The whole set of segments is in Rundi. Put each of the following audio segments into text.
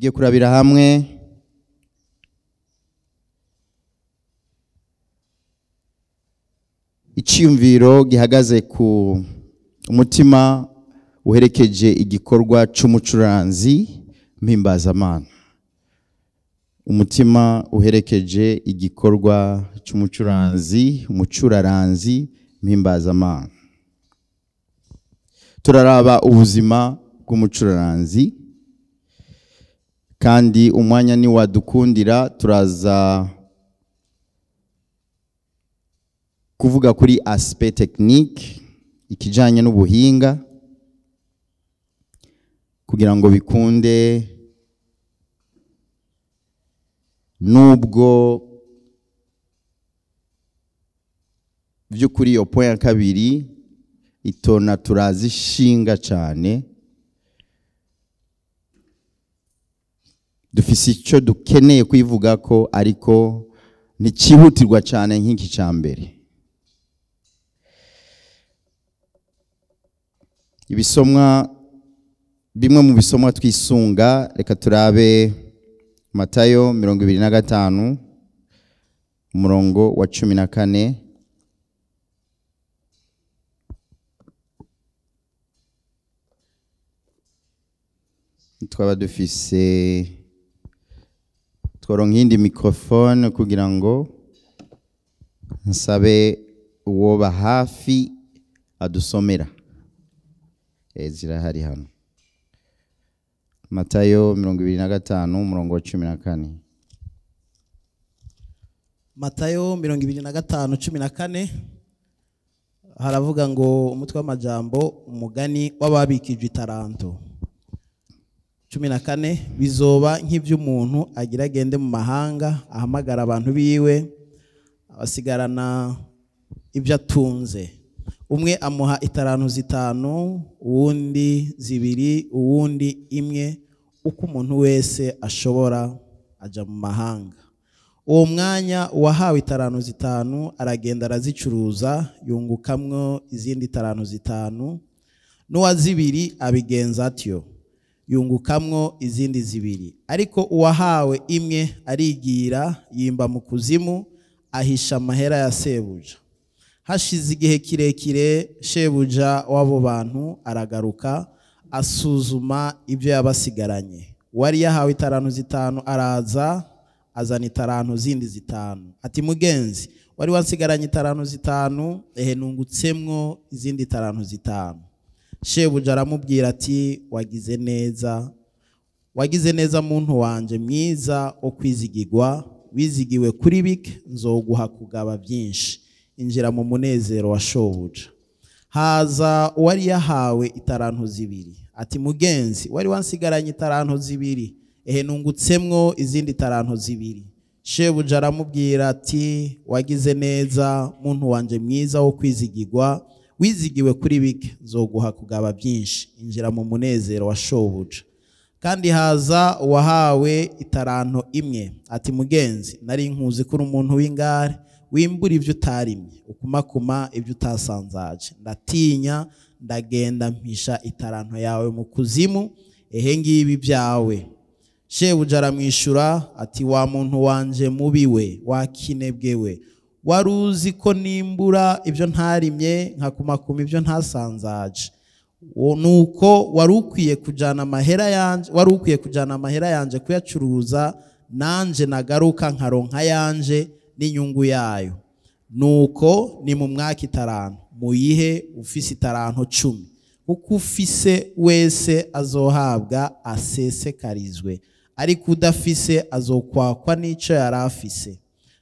Tugiye kurabira hamwe icyiyumviro gihagaze ku umutima uherekeje igikorwa c'umucuranzi mpimbazamana. Umutima uherekeje igikorwa c'umucuranzi, umucuraranzi mpimbazamana. Turaraba ubuzima bw'umucuraranzi, kandi umwanya ni wadukundira turaza kuvuga kuri aspect technique, ikijanye n'ubuhinga, kugira ngo bikunde nubwo by'ukuri iyo point ya kabiri itona turazishinga cyane, dufise icyo dukeneye kwivuga ko ariko ntikihutirwa cyane nk'iki cya mbere. Ibisomwa bimwe mu bisomwa twisunga, reka turabe Matayo 25 umurongo wa 14. Twaba dufise tworonka iyindi microphone kugira ngo nsabe uwoba hafi adusomera. Zirahari hano. Matayo 25 umurongo wa 14. Matayo 25:14 haravuga ngo umutwe w'amajambo umugani w'ababikije itaranto. 14 bizoba nk'ivy'umuntu agira agende mu mahanga ahamagara abantu biwe abasigarana ibyo atunze. Umwe amuha itaranto 5, uwundi 2, uwundi 1, uko umuntu wese ashobora aja mu mahanga. Uwo mwanya uwahawe itaranto 5 aragenda arazicuruza yungukamwo izindi itaranto 5, n'uwa 2 abigenza atyo yungukamwo izindi 2. Ariko uwahawe 1 arigira yimba mu kuzimu ahisha amahera ya sebuja. Hashize igihe kirekire shebuja w'abo bantu aragaruka asuzuma ibyo yabasigaranye. Wari yahawe itaranto 5 araza azana itaranto zindi 5. Ati mugenzi, wari wansigaranye itaranto 5, ehe nungutsemwo izindi itaranto 5. Shebuja aramubwira ati wagize neza, wagize neza muntu wanje mwiza wo kwizigirwa, wizigiwe kuri bike nzoguha kugaba byinshi, injira mu munezero wa shobuja. Haza uwari yahawe itaranto 2 ati mugenzi, wari wansigaranye itaranto 2, ehe nungutsemwo izindi itaranto 2. Shebuja aramubwira ati wagize neza muntu wanje mwiza wo kwizigirwa, wizigiwe kuri bike nzoguha kugaba byinshi, injira mu munezero wa shobuja. Kandi haza uwahawe itaranto 1 ati mugenzi, nari nkuzi kuri umuntu w'ingare wimbura ibyo utarimye, ukumakuma ibyo utasanzaje, ndatinya ndagenda mpisha itaranto yawe mu kuzimu, ehe ngibi byawe. Shebuja aramwishura ati wa muntu wanje mubi we, wakinebwe we, waruzi ko nimbura ibyo ntarimye nkakumakuma ibyo ntasanzaje, nuko wari ukwiye kujana amahera yanje, wari ukwiye kujana amahera yanje kuyacuruza, nanje nagaruka nkaronka yanje n'inyungu yayo. Nuko ni mu mwaka itaranto muyihe ufise itaranto 10, kuko ufise wese azohabwa asesekarizwe, ariko udafise azokwakwa n'ico yarafise.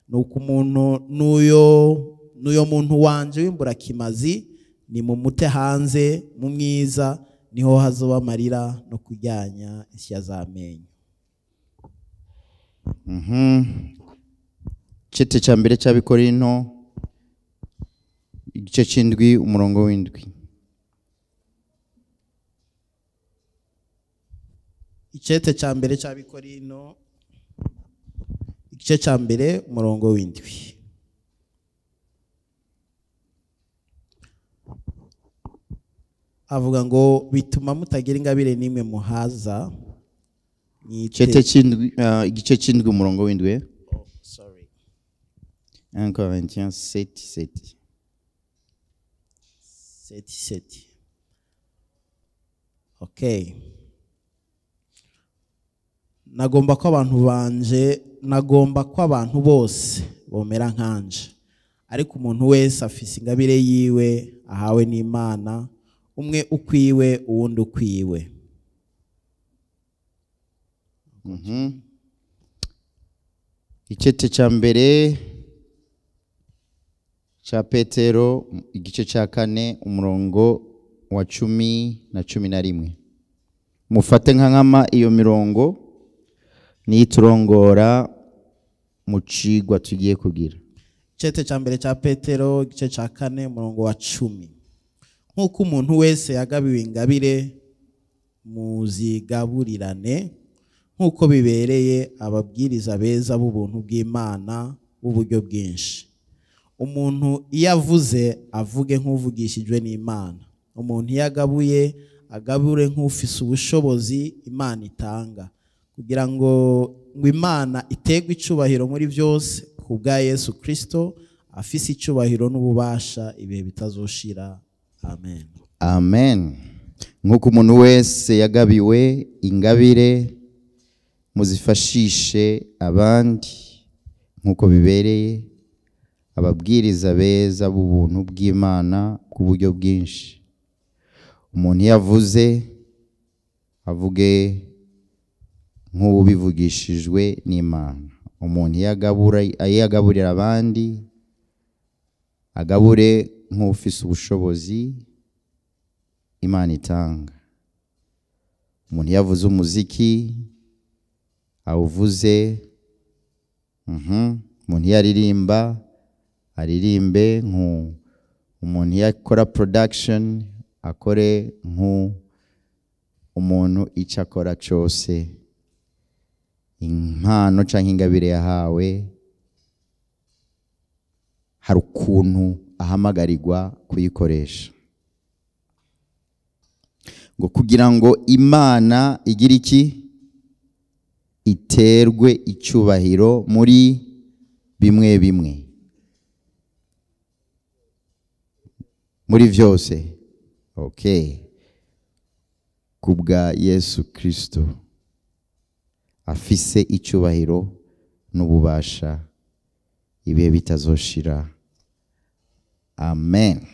Nuko umuntu nuyo muntu wanje w'imbura kimazi ni mumute hanze mu mwiza, niho hazoba amarira no kujyanya isya z'amenyo. Cete cha mbere c'Abikorinto igice c'indwi umurongo w'indwi. Icete cha mbere c'Abikorinto igice cha mbere umurongo w'indwi. Avuga ngo bituma mutagira ingabire nimwe muhaza, Cete c'indwi, igice c'indwi, umurongo w'indwi. Oh, sorry. 1 Corinthiens 7 7. 7 7. Okay. Nagomba ko abantu banje, nagomba ko abantu bose bomera nkanje, ariko umuntu wese afise ingabire yiwe ahawe n'Imana, umwe ukwiwe, uwundi ukwiwe. Icete ca mbere ca Petero, igice ca 4, umurongo wa 10 na 11. Mufate nka nkama iyo mirongo niturongora mu cigwa tugiye kugira. Icete ca mbere ca Petero, igice ca 4, umurongo wa 10. Nk'uko umuntu wese yagabiwe ingabire, muzigaburirane nk'uko bibereye ababwiriza beza b'ubuntu bw'Imana b'uburyo bwinshi. Umuntu iyo avuze, avuge nk'uvugishijwe n'Imana. Umuntu iyo agabuye, agabure nk'ufise ubushobozi Imana itanga, kugira ngo Imana itegwe icubahiro muri byose ku bwa Yesu Kristo, afise icubahiro n'ububasha ibihe bitazoshira. Amen. Amen. Nk'uko umuntu wese yagabiwe ingabire, muzifashishe abandi nk'uko bibereye ababwiriza beza b'ubuntu bw'Imana ku buryo bwinshi. Umuntu iyo avuze, avuge nk'ubivugishijwe n'Imana. Umuntu iyo agaburira abandi, agabure nk'ufise ubushobozi Imana itanga. Umuntu iyo avuze umuziki, awuvuze. Umuntu iyo aririmba, aririmbe nku. Umuntu iyo akora production, akore nku. Umuntu icyo akora cyose, impano canke ingabire yahawe, hari ukuntu ahamagarirwa kuyikoresha, ngo kugira ngo Imana igire iki? Iterwe icyubahiro muri bimwe bimwe, muri vyose. Okay. Kubwa Yesu Kristo afise icyubahiro n'ububasha ibihe bitazoshira. Amen.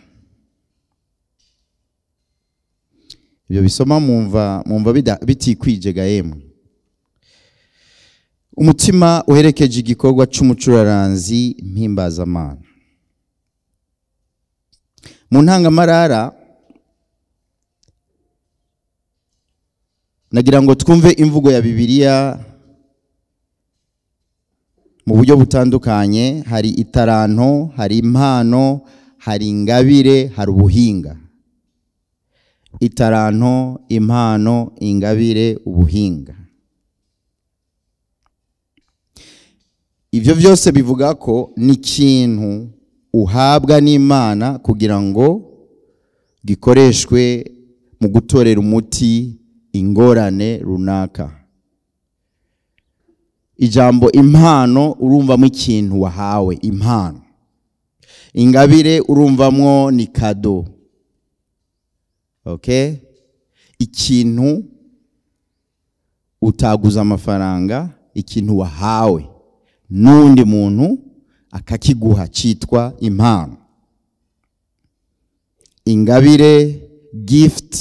Ibyo bisoma mumva bitikwije ga yemwe. Umutima uherekeje igikorwa c'umucuraranzi mpimbazamana. Mu ntangamarara nagira ngo twumve imvugo ya Bibiliya mu buryo butandukanye. Hari itaranto, hari impano, hari ingabire, hari ubuhinga. Itaranto, impano, ingabire, ubuhinga. Ivyo vyose bivuga ko ni ikintu uhabwa n'Imana kugira ngo gikoreshwe mu gutorera umuti ingorane runaka. Ijambo impano urumvamo ikintu wahawe, impano. Ingabire urumvamwo ni kado. Okay? Ikintu utaguza amafaranga, ikintu wahawe n'undi muntu akakiguha citwa impano. Ingabire, gift,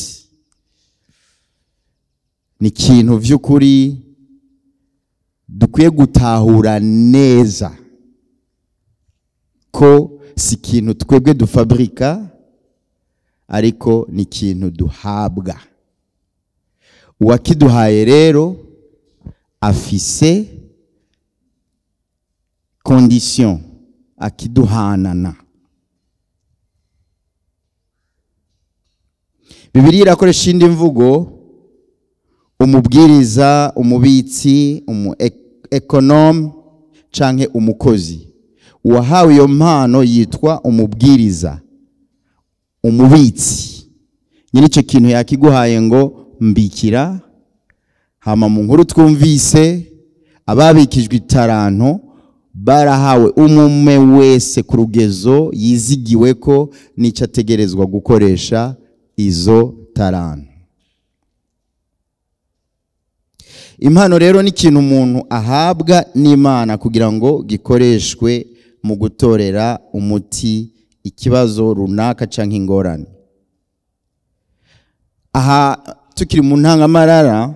ni ikintu vy'ukuri dukwiye gutahura neza ko si ikintu twebwe dufabrika, ariko ni ikintu duhabwa. Uwakiduhaye rero afise condition akiduhanana. Bibiliya irakoresha indi mvugo: umubwiriza, umubitsi, umu ekonome canke umukozi. Uwahawe iyo mpano yitwa umubwiriza, umubitsi. Nyine icyo kintu yakiguhaye ngo mbikira, Hama mu nkuru twumvise ababikijwe itaranto barahawe umwe wese ku rugezo yizigiwe ko n'icyo ategerezwa gukoresha izo taranto. Impano rero ni ikintu umuntu ahabwa n'Imana kugira ngo gikoreshwe mu gutorera umuti ikibazo runaka canke ingorane. Aha tukiri mu ntangamarara,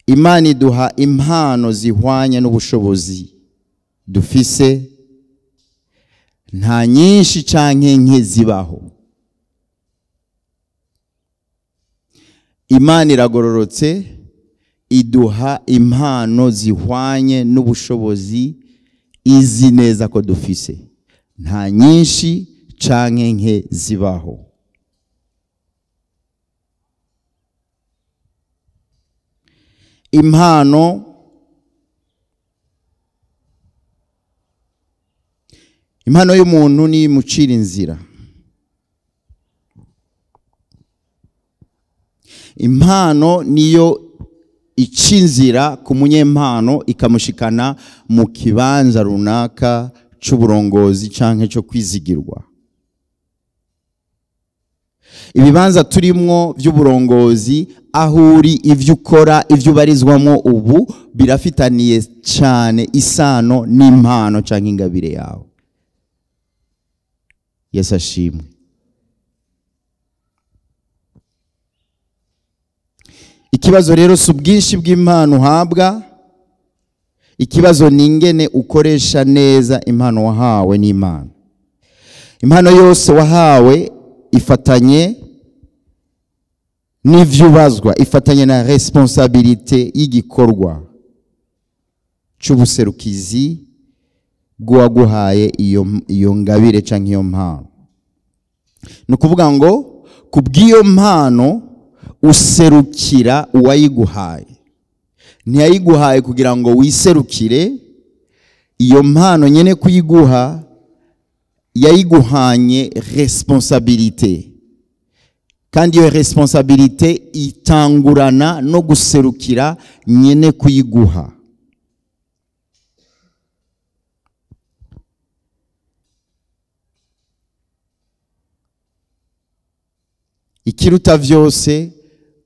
Imana iduha impano zihwanye n'ubushobozi dufise, nta nyinshi canke nke zibaho. Imana iragororotse, iduha impano zihwanye n'ubushobozi izi neza ko dufise, nta nyinshi canke nke zibaho. Impano y'umuntu ni imucira inzira. Impano niyo ica inzira ku munyempano ikamushikana mu kibanza runaka c'uburongozi canke cyo kwizigirwa. Ibibanza turimwo by'uburongozi, aho uri, ivyo ukora, ivyo ubarizwamwo ubu birafitaniye cyane isano n'impano canke ingabire yawe. Yesu ashimwe. Ikibazo rero si ubwinshi bw'impano uhabwa, ikibazo ni ingene ukoresha neza impano wahawe n'Imana. Impano yose wahawe ifatanye n'ivyo ubazwa, ifatanye na responsabilité y'igikorwa c'ubuserukizi bw'uwaguhaye iyo ngabire canke iyo mpano. Ni ukuvuga ngo kubw'iyo mpano userukira uwayiguhaye. Ntiyayiguhaye kugira ngo wiserukire, iyo mpano nyene kuyiguha yayiguhanye responsabilité, kandi iyo responsabilité itangurana no guserukira nyene kuyiguha. Ikiruta vyose,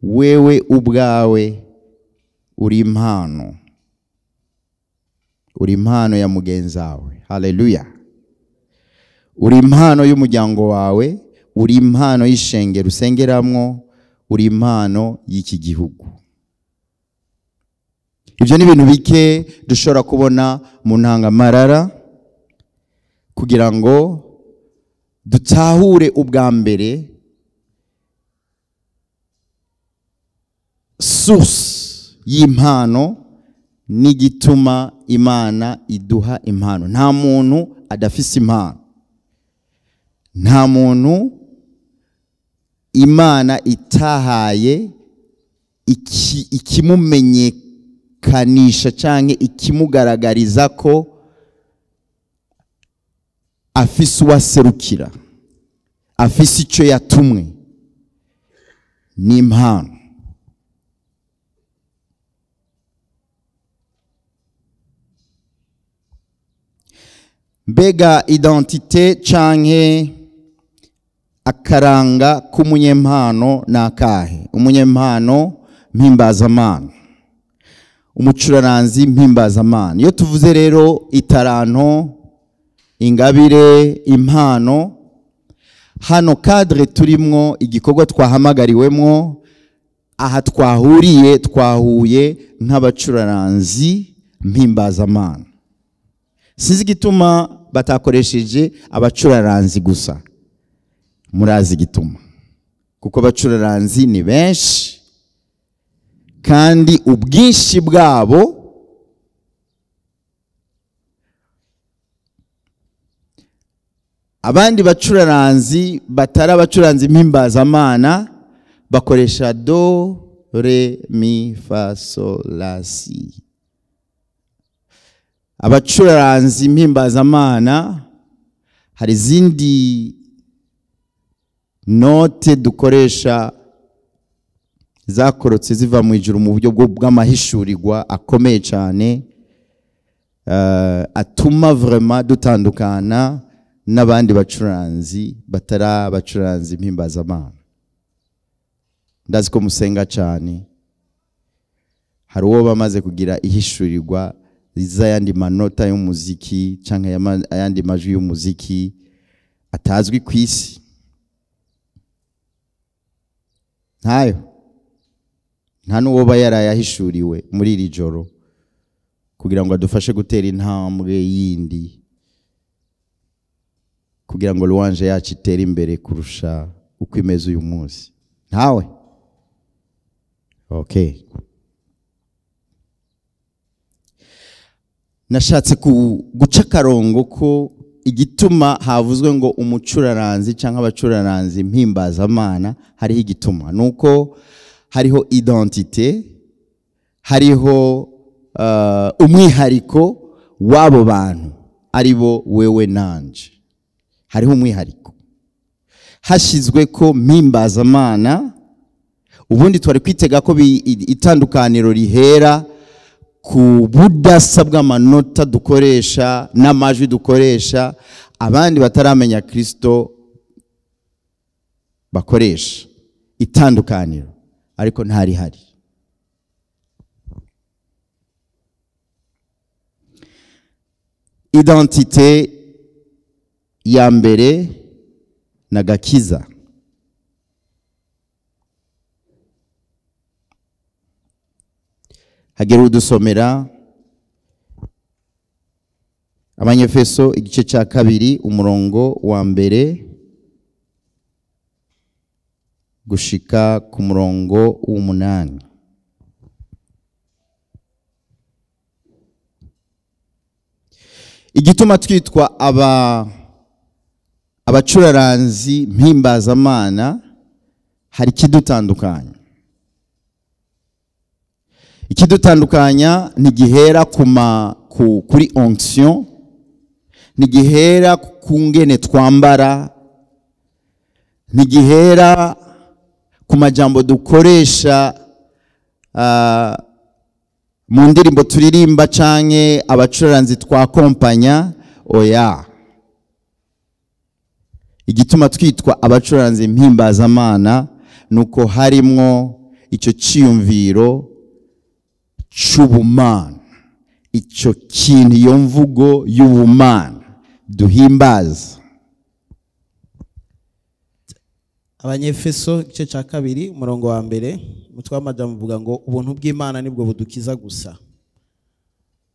wewe ubwawe uri impano, uri impano ya mugenzawe. Haleluya. Uri impano y'umuryango wawe, uri impano y'ishengero usengeramwo, uri impano y'iki gihugu. Ibyo ni ibintu bike dushobora kubona mu ntangamarara kugira ngo dutahure ubwa mbere source y'impano n'igituma Imana iduha impano. Nta muntu adafise impano, nta muntu Imana itahaye ikimumenyekanisha canke ikimugaragariza ko afise uwaserukira, afise ico yatumwe n'impano. Mbega identite canke akaranga k'umunyempano nakahe? Umunyempano mpimbazamana, umucuraranzi mpimbazamana. Iyo tuvuze rero itaranto, ingabire, impano, hano cadre turimwo, igikorwa twahamagariwemwo, aha twahuriye, twahuye nk'abacuraranzi mpimbazamana. Sinzi igituma batakoresheje abacuraranzi gusa, murazi igituma, kuko abacuraranzi ni benshi kandi ubwinshi bwabo abandi bacuraranzi batari abacuranzi mpimbazamana bakoresha do, re, mi, fa, sol, la, si. Abacuraranzi mpimbazamana hari izindi note dukoresha zakorotse ziva mu ijuru mu buryo bw'amahishurirwa akomeye cyane, atuma vraiment dutandukana n'abandi bacuranzi batari abacuranzi mpimbazamana. Ndazi ko musenga cyane, hari uwo bamaze kugira ihishurirwa z'ayandi manota y'umuziki cyangwa ayandi majwi y'umuziki atazwi ku isi. Ntayo, nta n'uwo ba yarayahishuriwe muri iri joro kugira ngo adufashe gutera intambwe yindi, kugira ngo louange yacu itere imbere kurusha uko imeze uyu munsi. Ntawe? Okay. Nashatse guca akarongo ko igituma havuzwe ngo umucuraranzi cyangwa abacuraranzi mpimbazamana, hariho igituma nuko hariho identité, hariho umwihariko w'abo bantu aribo wewe nanje. Hariho umwihariko hashyizwe ko mpimbazamana. Ubundi twari kwitega ko itandukaniro rihera ku budasa bw'amanota dukoresha n'amajwi dukoresha abandi bataramenya Kristo bakoresha itandukaniro, ariko ntari hari. Identité ya mbere na gakiza. Hagera udusomera Abanyefeso igice cya 2 umurongo wa 1 gushika ku murongo w'8. Igituma twitwa abacuraranzi mpimbazamana, hari ikidutandukanya. Ikidutandukanya ntigihera kuri onction, ntigihera ku ngene twambara, ntigihera ku majambo dukoresha mu ndirimbo turirimba canke abacuranzi twakompanya. Oya, igituma twitwa abacuranzi mpimbazamana nuko harimwo icyo ciyumviro c'ubumana, icyo kintu, iyo mvugo y'ubumana duhimbaza. Abanyefeso igice cya 2 umurongo wa 1, umutwe w'amajambo uvuga ngo ubuntu bw'Imana nibwo budukiza gusa.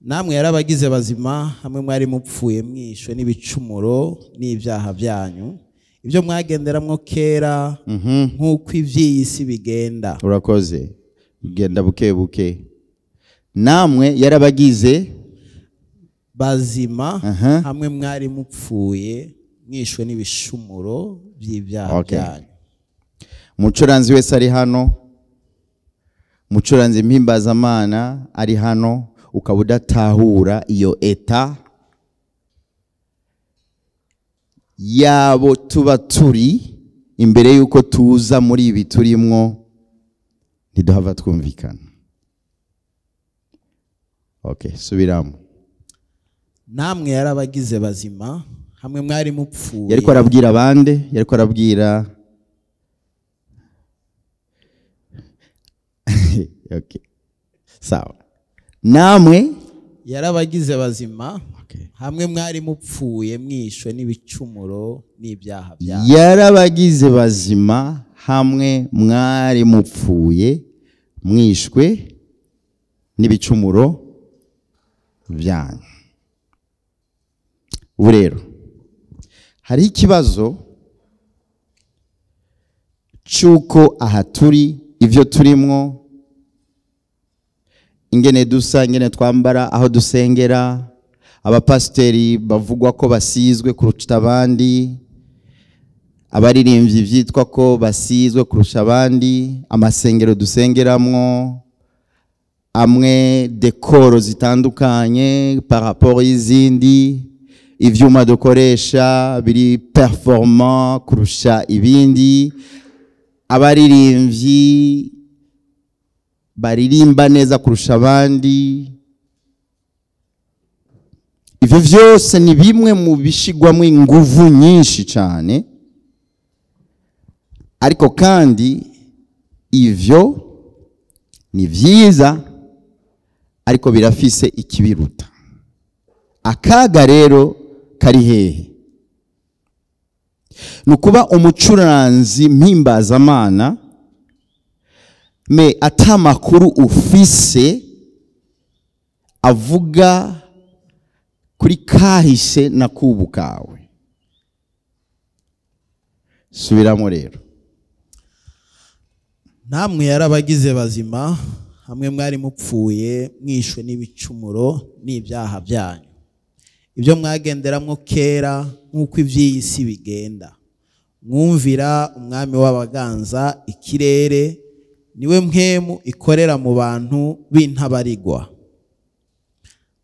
Namwe yarabagize bazima hamwe mwari mupfuye mwishwe n'ibicumuro n'ibyaha byanyu, ibyo mwagenderamwo kera nk'uko iby'iyi si bigenda. Urakoze, bigenda buke buke. Namwe yarabagize bazima hamwe mwari mupfuye mwishwe n'ibicumuro by'ibyaha byanyu. Umucuranzi wese ari hano, umucuranzi mpimbazamana ari hano, ukaba udatahura iyo eta yabo tuba turi imbere yuko tuza muri ibi turimwo, ntiduhava twumvikana. Okay, subiramo. Namwe yarabagize bazima hamwe mwari mupfuye. Yariko arabwira abande, yariko arabwira okay, sawa. Namwe yarabagize bazima hamwe mwari mupfuye mwishwe n'ibicumuro n'ibyaha byanyu. Yarabagize bazima hamwe mwari mupfuye mwishwe n'ibicumuro byanyu. Ubu rero hari ikibazo cy'uko aha turi, ivyo turimwo, ingene dusa, ingene twambara, aho dusengera, abapasiteri bavugwa ko basizwe kurusha abandi, abaririmbyi vyitwa ko basizwe kurusha abandi, amasengero dusengeramwo amwe dekoro zitandukanye par rapport y'izindi, ivyuma dukoresha biri performant kurusha ibindi, abaririmbyi baririmba neza kurusha abandi. Ivyo vyose ni bimwe mu bishigwamwo inguvu nyinshi cyane, ariko kandi ivyo ni vyiza, ariko birafise ikibiruta. Akaga rero kari hehe? Nukuba umucuranzi mpimbazamana me atamakuru ufise avuga kuri kahise na kubu kawe. Subiramo rero. Namwe yarabagize bazima hamwe mwari mupfuye mwishwe n'ibicumuro n'ibyaha byanyu, ibyo mwagenderamwo kera nk'uko iby'isi bigenda, mwumvira umwami w'abaganza ikirere, niwe mpwemu ikorera mu bantu b'intabarigwa.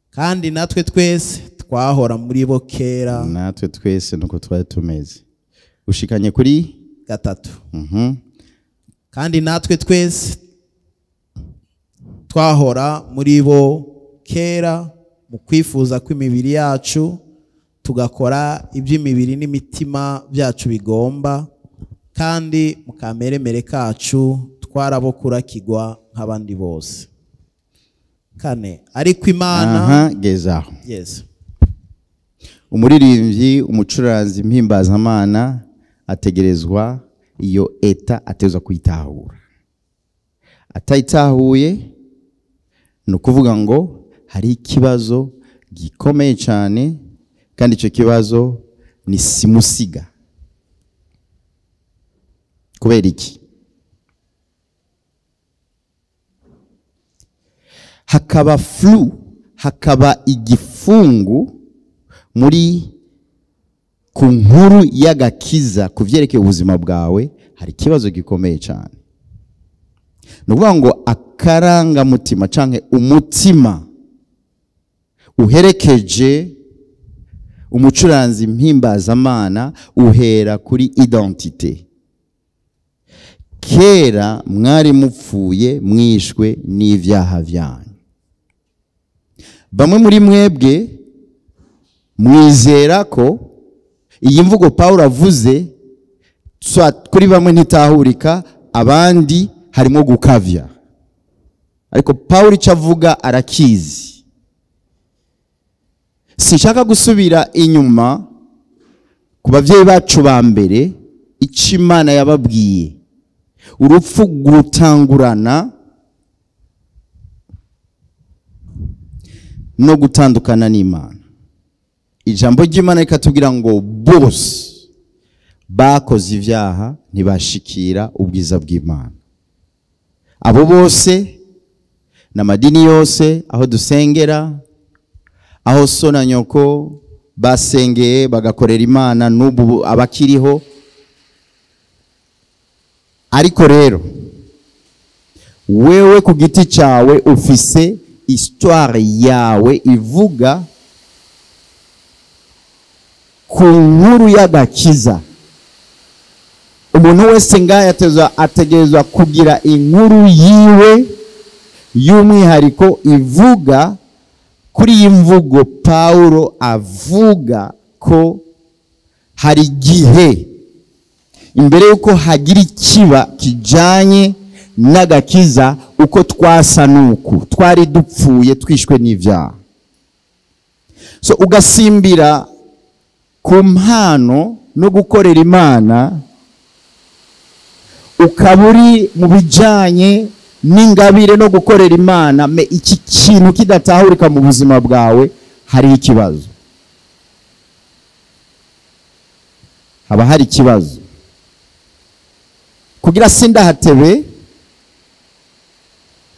Kandi natwe twese twahora muri bo kera. Natwe twese nuko twari tumeze. Ushikanye kuri 3. Kandi natwe twese twahora muri bo kera mu kwifuza kw'imibiri yacu, tugakora iby'imibiri n'imitima byacu bigomba, kandi mu kameremere kacu twarabokurakigwa nk'abandi bose. 4. Ariko Imana gezaho. Yes. Umuririmbyi, umucuranzi mpimbazamana ategerezwa iyo eta atezwa kuyitahura. Atayitahuye ni ukuvuga ngo hari ikibazo gikomeye cyane, kandi icyo kibazo ni simusiga. Kubera iki? Hakaba flu, hakaba igifungu muri ku nkuru y'agakiza kuvyerekeye ubuzima bwawe, hari ikibazo gikomeye cyane. Ni ukuvuga ngo akaranga mutima canke umutima uherekeje umucuranzi mpimbazamana uhera kuri identité. Kera mwari mupfuye mwishwe n'ivyaha byanyu. Bamwe muri mwebwe mwizera ko iyi mvugo Paulo avuze kuri bamwe ntitahurika, abandi harimo gukavya. Ariko Paulo icyo avuga arakizi. Sinshaka gusubira inyuma ku bavyeyi bacu ba mbere, icyo Imana yababwiye. Urupfu gutangurana no gutandukana n'Imana. Ijambo ry'Imana rikatubwira ngo bose bakoze ivyaha ntibashikira ubwiza bw'Imana. Abo bose n'amadini yose, aho dusengera, aho so na nyoko basengeye bagakorera Imana, n'ubu abakiriho. Ariko rero wewe ku giti cyawe ufise histoire yawe ivuga ku nkuru y'agakiza. Umuntu wese ngaya ategerezwa kugira inkuru yiwe y'umwihariko ivuga kuri iyi mvugo Paulo avuga ko hari igihe imbere yuko hagira ikiba kijanye n'agakiza, uko twasa nuku twari dupfuye twishwe n'ivyaha. So ugasimbira ku mpano no gukorera Imana, ukaburi mu bijanye n'ingabire no gukorera Imana, me iki kintu kidatahurika mu buzima bwawe, hari ikibazo. Haba hari ikibazo. Kugira sindahatebe,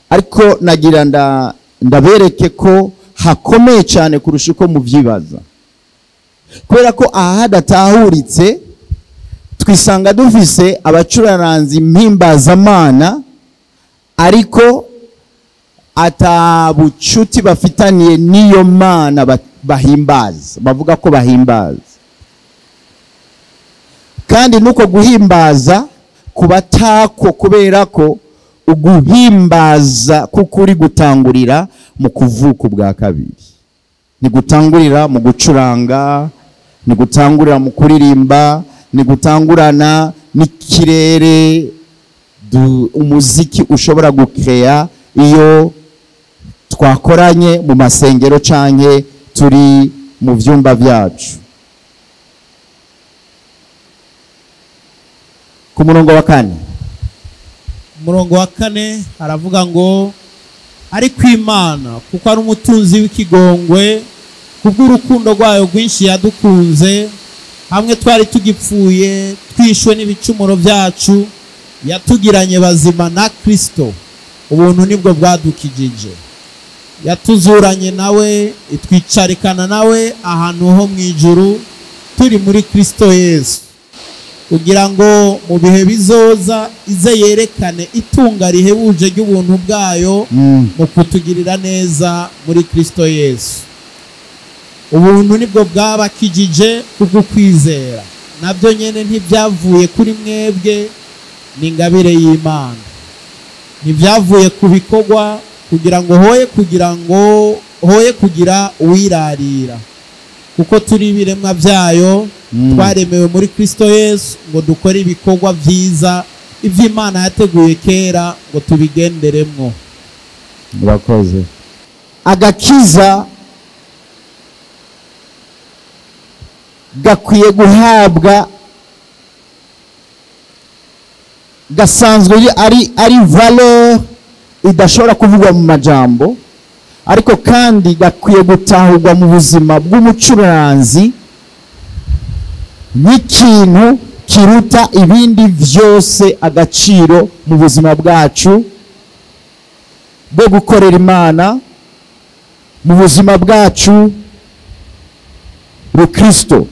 ariko nagira ndabereke ko hakomeye cyane kurusha uko muvyibaza. Kubera ko aha hadatahuritse twisanga dufise abacuraranzi mpimbazamana, ariko atabucuti bafitaniye niyo mana bahimbaza, bavuga ko bahimbaza. Kandi nuko guhimbaza kubatako, kubera ko Uguhimbaza kuko uri gutangurira mu kuvuka ubwa kabiri, ni gutangurira mu gucuranga, ni gutangurira mu kuririmba, ni gutangurana n'ikirere, umuziki ushobora gukeya iyo twakoranye mu masengero canke turi mu vyumba vyacu. Ku murongo wa kane. Umurongo wa kane aravuga ngo ariko Imana kuko ari umutunzi w'ikigongwe, kubw'urukundo rwayo rwinshi yadukunze, hamwe twari tugipfuye twishwe n'ibicumuro byacu, yatugiranye bazima na Kristo, ubuntu nibwo bwadukijije. Yatuzuranye nawe, itwicarikana nawe ahantu ho mu ijuru, turi muri Kristo Yesu, kugira ngo mu bihe bizoza ize yerekane itunga rihebuje ry'ubuntu bwayo mu kutugirira neza muri Kristo Yesu. Ubuntu nibwo bwabakijije kubw'ukwizera, nabyo nyene ntibyavuye kuri mwebwe, ni ingabire y'Imana. Ntibyavuye ku bikorwa, kugira ngo hoye kugira uwirarira, kuko turi ibiremwa byayo, twaremewe muri Kristo Yesu ngo dukore ibikorwa byiza ivy'Imana yateguye kera ngo tubigenderemwo. Murakoze. Agakiza gakwiye guhabwa, gasanzwe ari valeur idashobora kuvugwa mu majambo, ariko kandi gakwiye gutahurwa mu buzima bw'umucuranzi nk'ikintu kiruta ibindi vyose agaciro mu buzima bwacu bwo gukorera Imana, mu buzima bwacu Kristo.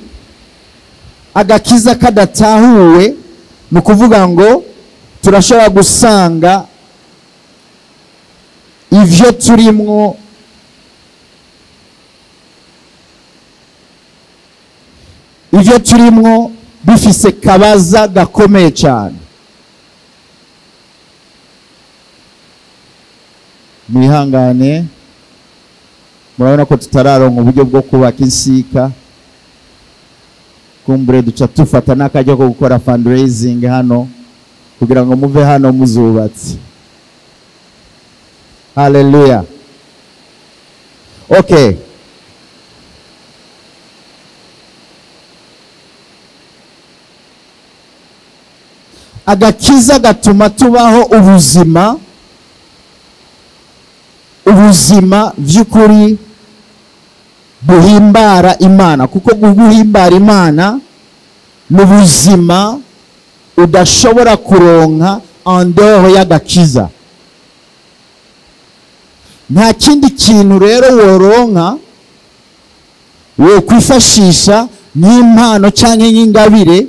Agakiza kadatahuwe ni ukuvuga ngo turashobora gusanga ivyo turimwo bifise kabaza gakomeye cyane. Mwihangane, murabona ko tutararonka uburyo bwo kubaka insika, kumbure duca tufata n'akajya ko gukora fundraising hano kugira ngo muve hano muzubatse. Haleluya. Okay. Agakiza gatuma tubaho ubuzima vy'ukuri buhimbara Imana, kuko guhimbara Imana ni ubuzima udashobora kuronka en dehors y'agakiza. Nta kindi kintu rero woronka wo kwifashisha nk'impano canke nk'ingabire,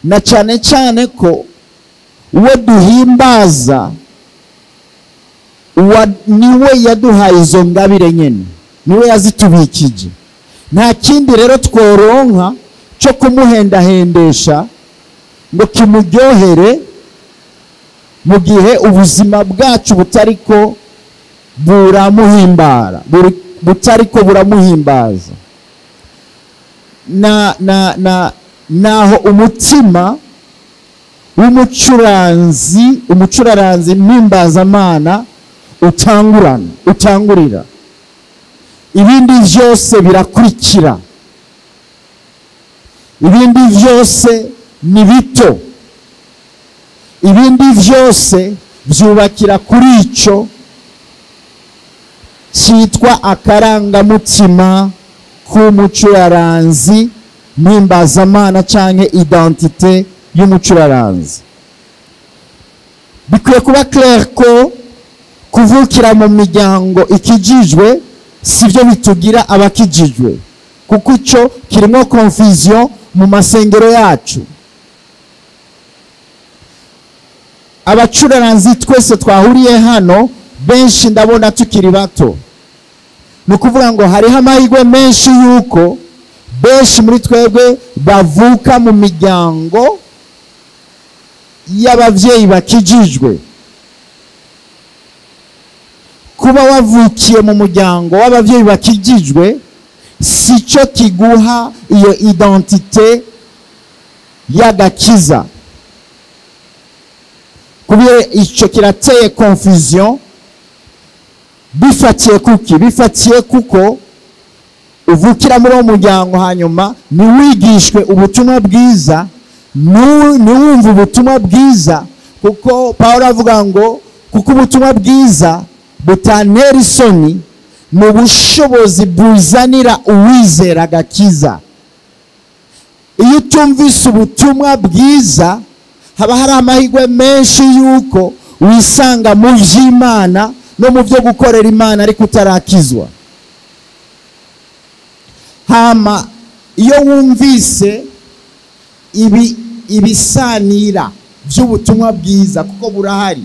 na cyane cyane ko uwo duhimbaza niwe yaduhaye izo ngabire nyene, niwe yazitubikije. Nta kindi rero tworonka cyo kumuhendahendesha ngo kimuryohere mu gihe ubuzima bwacu butariko buramuhimbara, butariko buramuhimbaza. Na na na naho umutima w'umucuranzi, umucuraranzi mpimbazamana utangurira, ibindi byose birakurikira, ibindi byose ni bito, ibindi byose byubakira kuri ico cyitwa akarangamutima k'umucuraranzi mpimbazamana canke identité y'umucuraranzi. Bikwiye kuba clair ko kuvukira mu miryango ikijijwe sivyo bitugira abakijijwe, kuko ico kirimo confusion mu masengero yacu. Abacuraranzi twese twahuriye hano benshi ndabona tukiri bato, ni ukuvuga ngo hariho amahirwe menshi yuko benshi muri twebwe bavuka mu miryango y'abavyeyi bakijijwe. Kuba wavukiye mu muryango w'abavyeyi bakijijwe sico kiguha iyo identite y'agakiza. Kubera ico kirateye confusion. Bifatiye kuki? Bifatiye kuko uvukira muri uwo muryango, hanyuma ntiwigishwe ubutumwa bwiza, ntiwumve ubutumwa bwiza, kuko Pawulo avuga ngo kuko ubutumwa bwiza butantera isoni, ni ubushobozi buzanira uwizera agakiza. Iyo utumvise ubutumwa bwiza, haba hari amahirwe menshi yuko wisanga mu vy'Imana no mu byo gukorera Imana ariko utarakizwa. Hama iyo wumvise ibisanira by'ubutumwa bwiza, kuko burahari,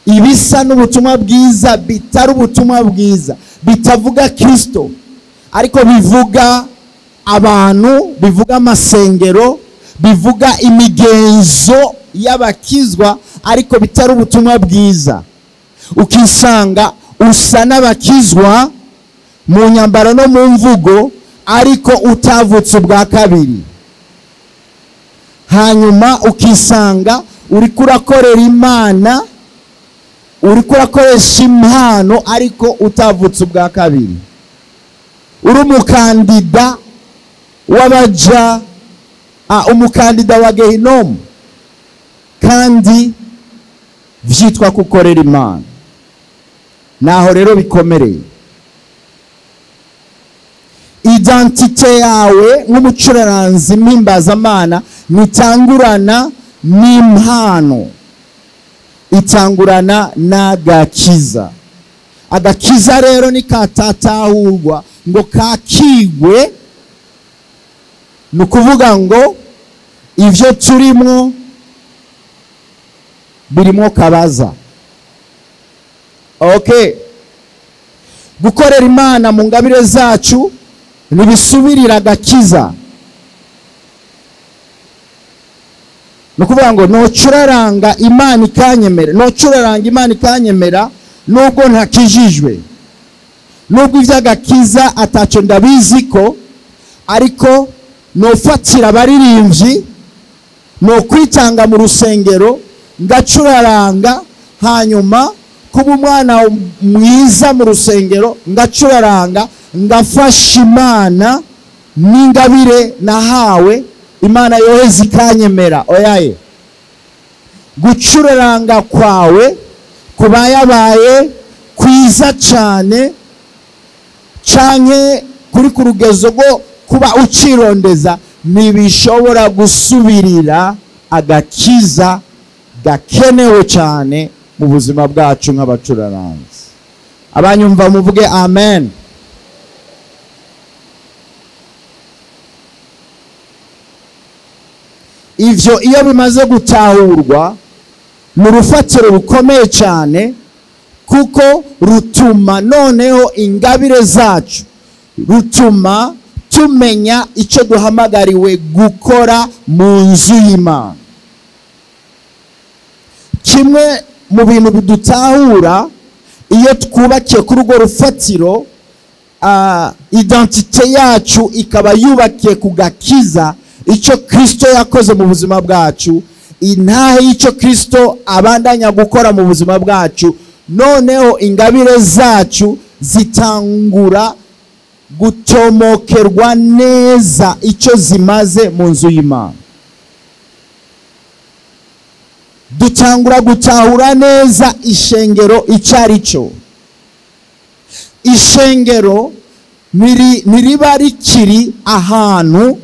ibisa n'ubutumwa bwiza bitari ubutumwa bwiza, bitavuga Kristo ariko bivuga abantu, bivuga amasengero, bivuga imigenzo y'abakizwa ariko bitari ubutumwa bwiza, ukisanga usa n'abakizwa mu nyambaro no mu mvugo ariko utavutse ubwa kabiri. Hanyuma ukisanga uriko urakorera Imana, uriko urakoresha impano ariko utavutse ubwa kabiri. Uri umukandida w'abaja, umukandida wa Gehinomu, kandi vyitwa gukorera Imana. Naho rero bikomereye. Identite yawe nk'umucuraranzi mpimbazamana nitangurana n'impano, itangurana n'agakiza. Agakiza rero nikatatahurwa ngo kakigwe, ni ukuvuga ngo ivyo turimwo birimo kabaza. Okay, gukorera Imana mu ngabire zacu ntibisubirira agakiza. Ni ukuvuga ngo nocuraranga Imana ikanyemera, nocuraranga Imana ikanyemera nubwo ntakijijwe, nubwo ivy'agakiza ataco ndabizi ko, ariko nofatira abaririmbyi, no kwitanga mu rusengero ngacuraranga, hanyuma kuba umwana mwiza mu rusengero ngacuraranga, ngafasha Imana n'ingabire nahawe, Imana yoheza ikanyemera. Oyaye, gucuraranga kwawe kuba yabaye kwiza cyane canke kuri ku rugezo rwo kuba ucirondeza, ntibishobora gusubirira agakiza gakenewe cyane mu buzima bwacu nk'abacuraranzi. Abanyumva muvuge amen. Ivyo iyo bimaze gutahurwa ni urufatiro rukomeye cyane, kuko rutuma noneho ingabire zacu, rutuma tumenya icyo duhamagariwe gukora mu nzu y'Imana. Kimwe mu bintu bidutahura iyo twubakiye kuri urwo rufatiro, identite yacu ikaba yubakiye ku gakiza, icyo Kristo yakoze mu buzima bwacu, intahe y'icyo Kristo abandanya gukora mu buzima bwacu, noneho ingabire zacu zitangura gutomokerwa neza icyo zimaze mu nzu y'Imana. Dutangura gutahura neza ishengero icyo ari cyo. Ishengero ntiriba rikiri ahantu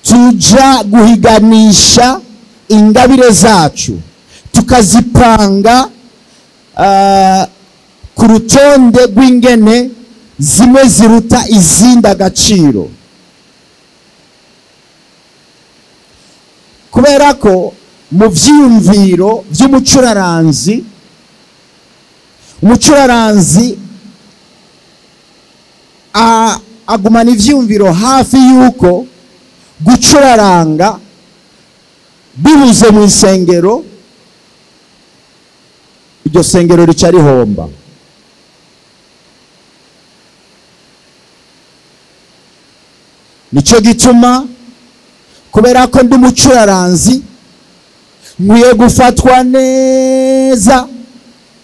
tuja guhiganisha ingabire zacu, tukazipanga ku rutonde rw'ingene zimwe ziruta izindi agaciro. Kubera ko mu vyiyumviro vy'umucuraranzi, umucuraranzi agumana ivyiyumviro hafi yuko gucuraranga Bibuze mu isengero, iryo sengero rica rihomba. Nicyo gituma kubera ko ndi umucuraranzi nkwiye gufatwa neza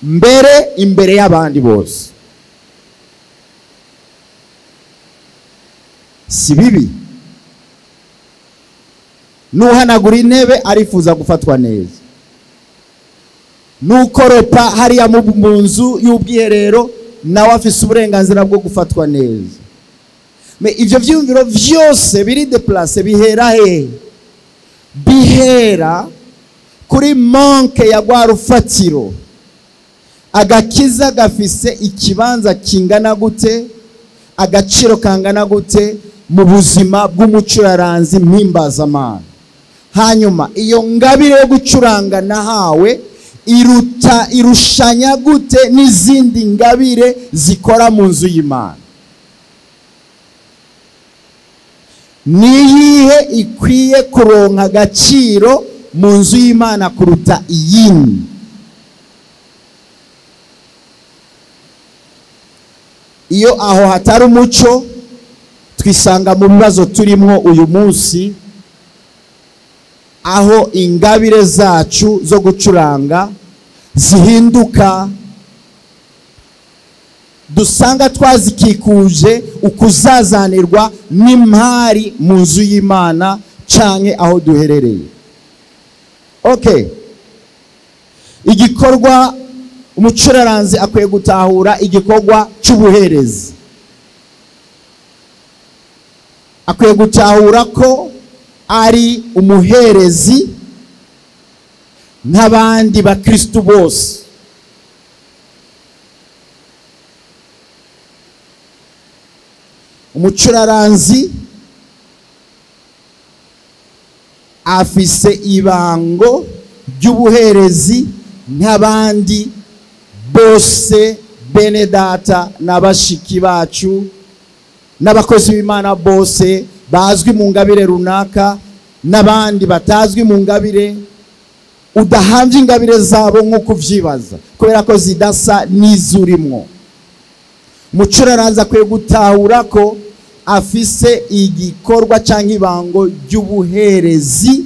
mbere imbere y'abandi bose. Si bibi, nuhanagura intebe arifuza gufatwa neza, nukoropa hariya mu nzu y'ubwiherero nawe afise uburenganzira bwo gufatwa neza. Mais ivyo vyumviro vyose biri déplacé, bihera he? Bihera kuri manque ya rwa rufatiro. Agakiza gafise ikibanza kingana gute, agaciro kangana gute mu buzima bw'umucuraranzi mpimbazamana? Hanyuma iyo ngabire yo gucuranga nahawe iruta irushanya gute n'izindi ngabire zikora mu nzu y'Imana? Niyihe ikwiye kuronka agaciro mu nzu y'Imana kuruta iyindi? Iyo aho hatari umuco, twisanga mu bibazo turimo uyu munsi, aho ingabire zacu zo gucuranga zihinduka, dusanga twazikikuje ukuzazanirwa n'impari mu nzu y'Imana canke aho duherereye. Okay, igikorwa umucuraranzi akwiye gutahura, igikorwa cy'ubuherezi. Akwiye gutahura ko ari umuherezi nk'abandi bakristu bose. Umucuraranzi afise ibango ry'ubuherezi nk'abandi bose, bene data n'abashiki bacu n'abakozi b'Imana bose bazwi mu ngabire runaka n'abandi batazwi mu ngabire. Udahamvye ingabire zabo nk'uko uvyibaza, kubera ko zidasa n'izurimwo. Umucuraranzi akwiye gutahura ko afise igikorwa canke ibango ry'ubuherezi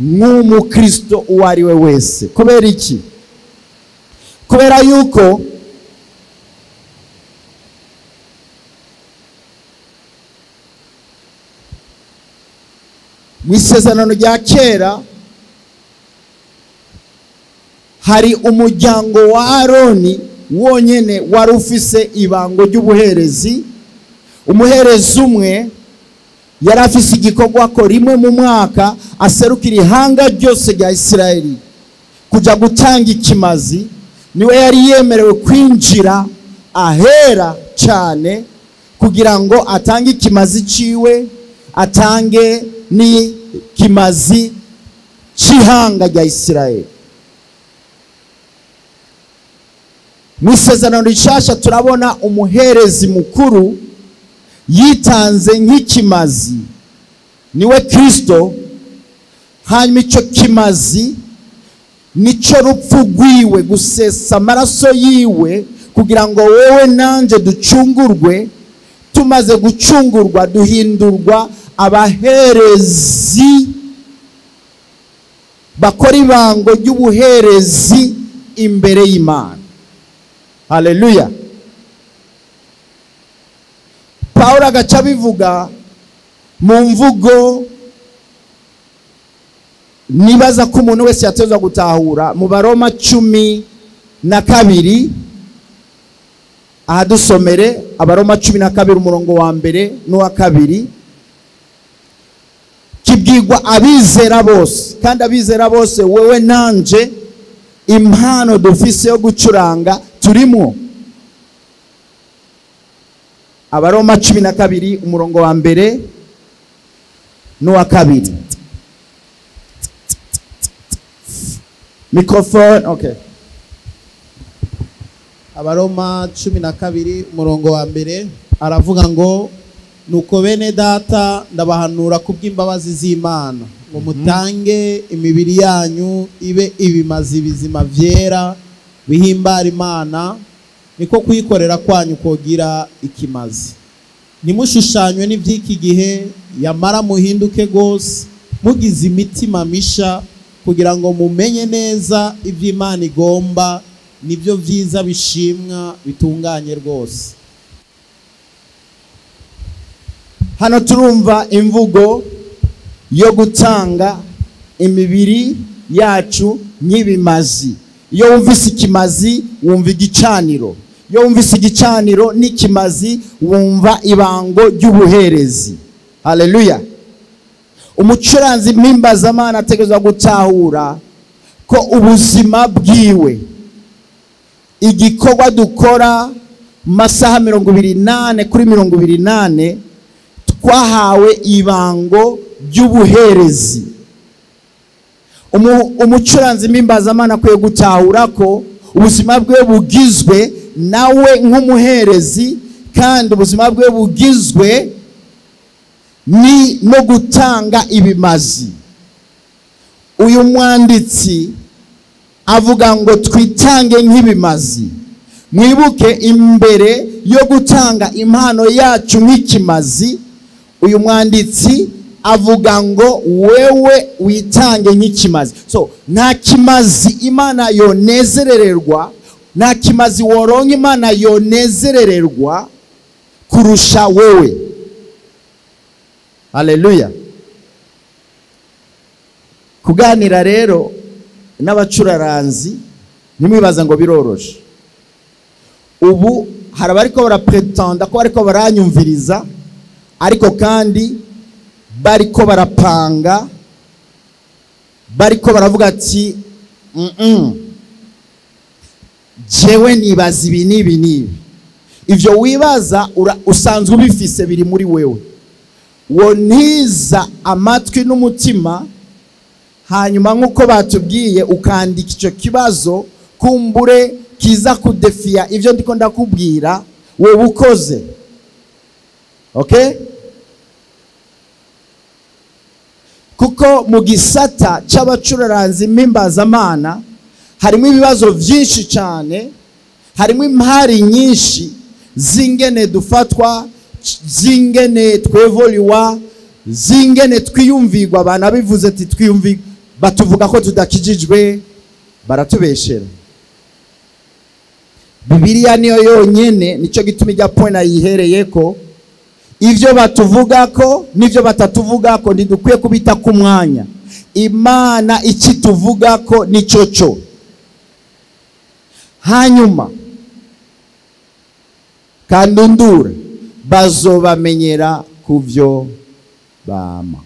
nk'umukristo uwo ari we wese. Kubera iki? Kubera yuko mu isezerano rya kera hari umuryango wa Aroni wonyene wari ufise ibango ry'ubuherezi. Umuherezi umwe yari afise igikorwa ko rimwe mu mwaka aserukira ihanga ryose rya Isirayeli kuja gutanga ikimazi. Niwe yari yemerewe kwinjira ahera cyane kugira ngo atange ikimazi ciwe, atange n'ikimazi c'ihanga rya Isirayeli. Mu isezerano rishasha turabona umuherezi mukuru yitanze nk'ikimazi, niwe Kristo. Hanyuma ico kimazi nico rupfu rwiwe, gusesa amaraso yiwe kugira ngo wowe nanje ducungurwe. Tumaze gucungurwa duhindurwa abaherezi bakora ibango ry'ubuherezi imbere y'Imana. Haleluya. Paulo agaca bivuga mu mvugo nibaza ko umuntu wese yatezwa gutahura, mu Baroma 12, ahadusomere Abaroma 12 umurongo wa mbere n'uwa kabiri. Kibwirwa abizera bose, kandi abizera bose wewe nanje impano dufise yo gucuranga turimo. Abaroma 12 umurongo wa mbere n'uwa kabiri. Microphone, okay. Abaroma 12 umurongo wa mbere aravuga ngo: nuko bene data ndabahanura kubw'imbabazi z'Imana Ngo mutange imibiri yanyu ibe ibimazi bizima vyera bihimbara Imana, niko kuyikorera kwanyu kogira ikimazi. Ntimushushanywe n'ivy'iki gihe, yamara muhinduke gose mugize imitima misha, kugira ngo mumenye neza ivy'Imana igomba, nibyo vyiza bishimwa bitunganye rwose. Hano turumva imvugo yo gutanga imibiri yacu nk'ibimazi. Iyo wumvise ikimazi wumva igicaniro, iyo wumvise igicaniro n'ikimazi wumva ibango ry'ubuherezi. Haleluya. Umucuranzi mpimbazamana ategerezwa gutahura ko ubuzima bwiwe, igikorwa dukora masaha 24 kuri 24, twahawe ibango ry'ubuherezi. Umucuranzi mpimbazamana akwiye gutahura ko ubuzima bwe bugizwe nawe nk'umuherezi, kandi ubuzima bwe bugizwe ni no gutanga ibimazi. Uyu mwanditsi avuga ngo twitange nk'ibimazi. Mwibuke imbere yo gutanga impano yacu nk'ikimazi, uyu mwanditsi avuga ngo wewe witange nk'ikimazi. So nta kimazi Imana yonezerererwa, nta kimazi woronka Imana yonezerererwa kurusha wewe. Haleluya. Kuganira rero n'abacuraranzi ntimwibaza ngo biroroshe. Ubu hari abariko barapretenda ko bariko baranyumviriza, ariko kandi bariko barapanga, bariko baravuga ati jewe nibaza ibi n'ibi n'ibi. Ivyo wibaza usanzwe ubifise, biri muri wewe. Woniza amatwi n'umutima, hanyuma nk'uko batubwiye ukandika ico kibazo kumbure kiza kudefia ivyo ndiko ndakubwira, wewe ukoze. Okay? Kuko mu gisata c'abacuraranzi mpimbazamana harimo ibibazo vyinshi cyane, harimo impari nyinshi zingene dufatwa, zingene twevoluwa, zingene twiyumvirwa. Abantu bivuze ati twiyumvirwa, batuvuga ko tudakijijwe, baratubeshera. Bibiliya niyo yonyene, nico gituma ijya point ayihereye ko ivyo batuvuga ko nivyo batatuvuga ko ntidukwiye kubita ku mwanya. Imana ikituvuga ko nico cyo. Hanyuma kandundura bazobamenyera kuvyo bama.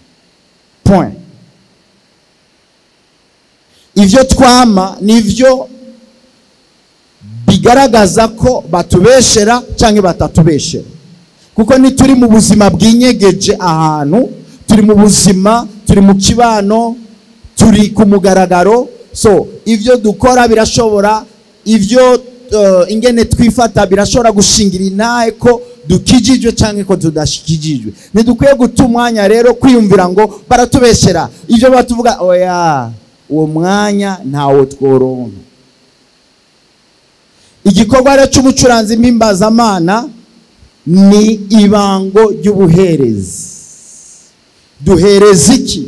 Point. Ivyo twama nivyo bigaragaza ko batubeshera canke batatubeshera. Kuko ni turi mu buzima bwinyegeje ahantu, turi mu buzima, turi mu kibano, turi ku mugaragaro. So ivyo dukora birashobora, ivyo ingene twifata birashobora gushingira intahe ko dukijijwe canke ko tudashikijijwe. Ntidukwiye guta umwanya rero kwiyumvira ngo baratubeshera, ivyo batuvuga. Oya, uwo mwanya ntawo tworonka. Igikorwa rero c'umucuranzi mpimbazamana ni ibango ry'ubuherezi. Duhereza iki?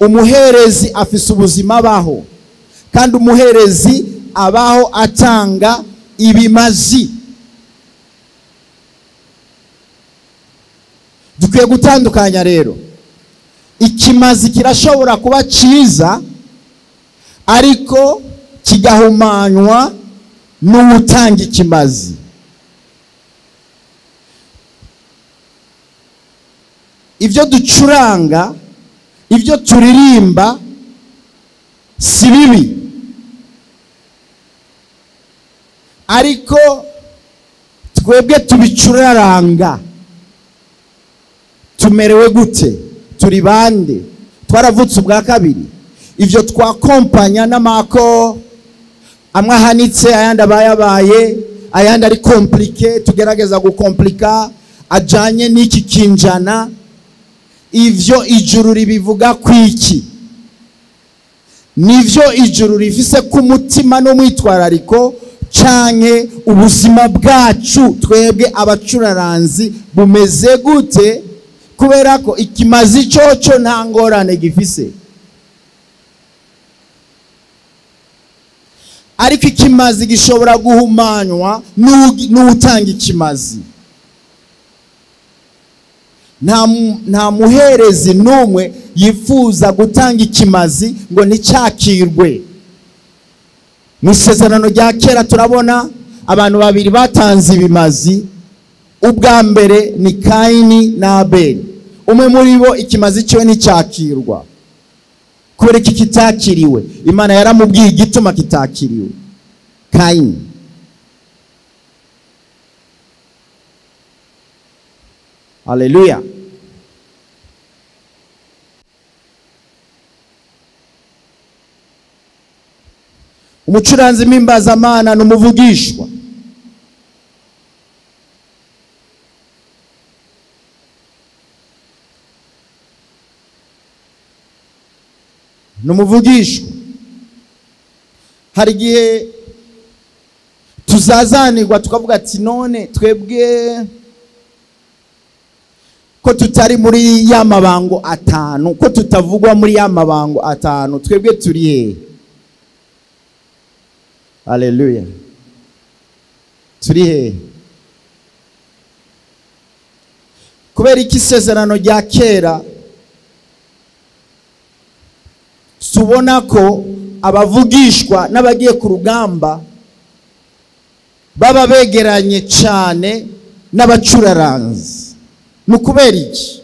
Umuherezi afise ubuzima abaho, kandi umuherezi abaho atanga ibimazi. Dukwiye gutandukanya rero. Ikimazi kirashobora kuba ciza ariko kigahumanywa n'utanga ikimazi. Ivyo ducuranga, ivyo turirimba si bibi, ariko twebwe tubicuraranga tumerewe gute? Turi bande? Twaravutse ubwa kabiri? Ivyo twakompanya n'amako amwe ahanitse, ayandi abayabaye, ayandi ari compliqué, tugerageza gukomplika ajanye n'iki kinjana. Ivyo ijuru ribivuga kwiki? Nivyo ijuru rifise ku mutima n'umwitwarariko, canke ubuzima bwacu twebwe abacuraranzi bumeze gute? Kubera ko ikimazi coco nta ngorane gifise, ariko ikimazi gishobora guhumanywa n'utanga ikimazi. Nta muherezi n'umwe yifuza gutanga ikimazi ngo nticyakirwe. Mu isezerano rya kera turabona abantu babiri batanze ibimazi. Ubwa mbere ni Kaini na Abeli. Umwe muri bo ikimazi cyiwe nticyakirwa. Kubera iki kitakiriwe? Imana yaramubwiye igituma kitakiriwe. Kaini. Haleluya. Umucuranzi mpimbazamana ni umuvugishwa. Ni umuvugishwa. Hari igihe tuzazanirwa tukavuga ati none twebwe ko tutari muri ya mabango atanu, ko tutavugwa muri ya mabango atanu, twebwe turi he? Haleluya. Turi he? Kubera iki isezerano rya kera tubona ko abavugishwa n'abagiye ku rugamba baba begeranye cyane n'abacuraranzi? Ni ukubera iki?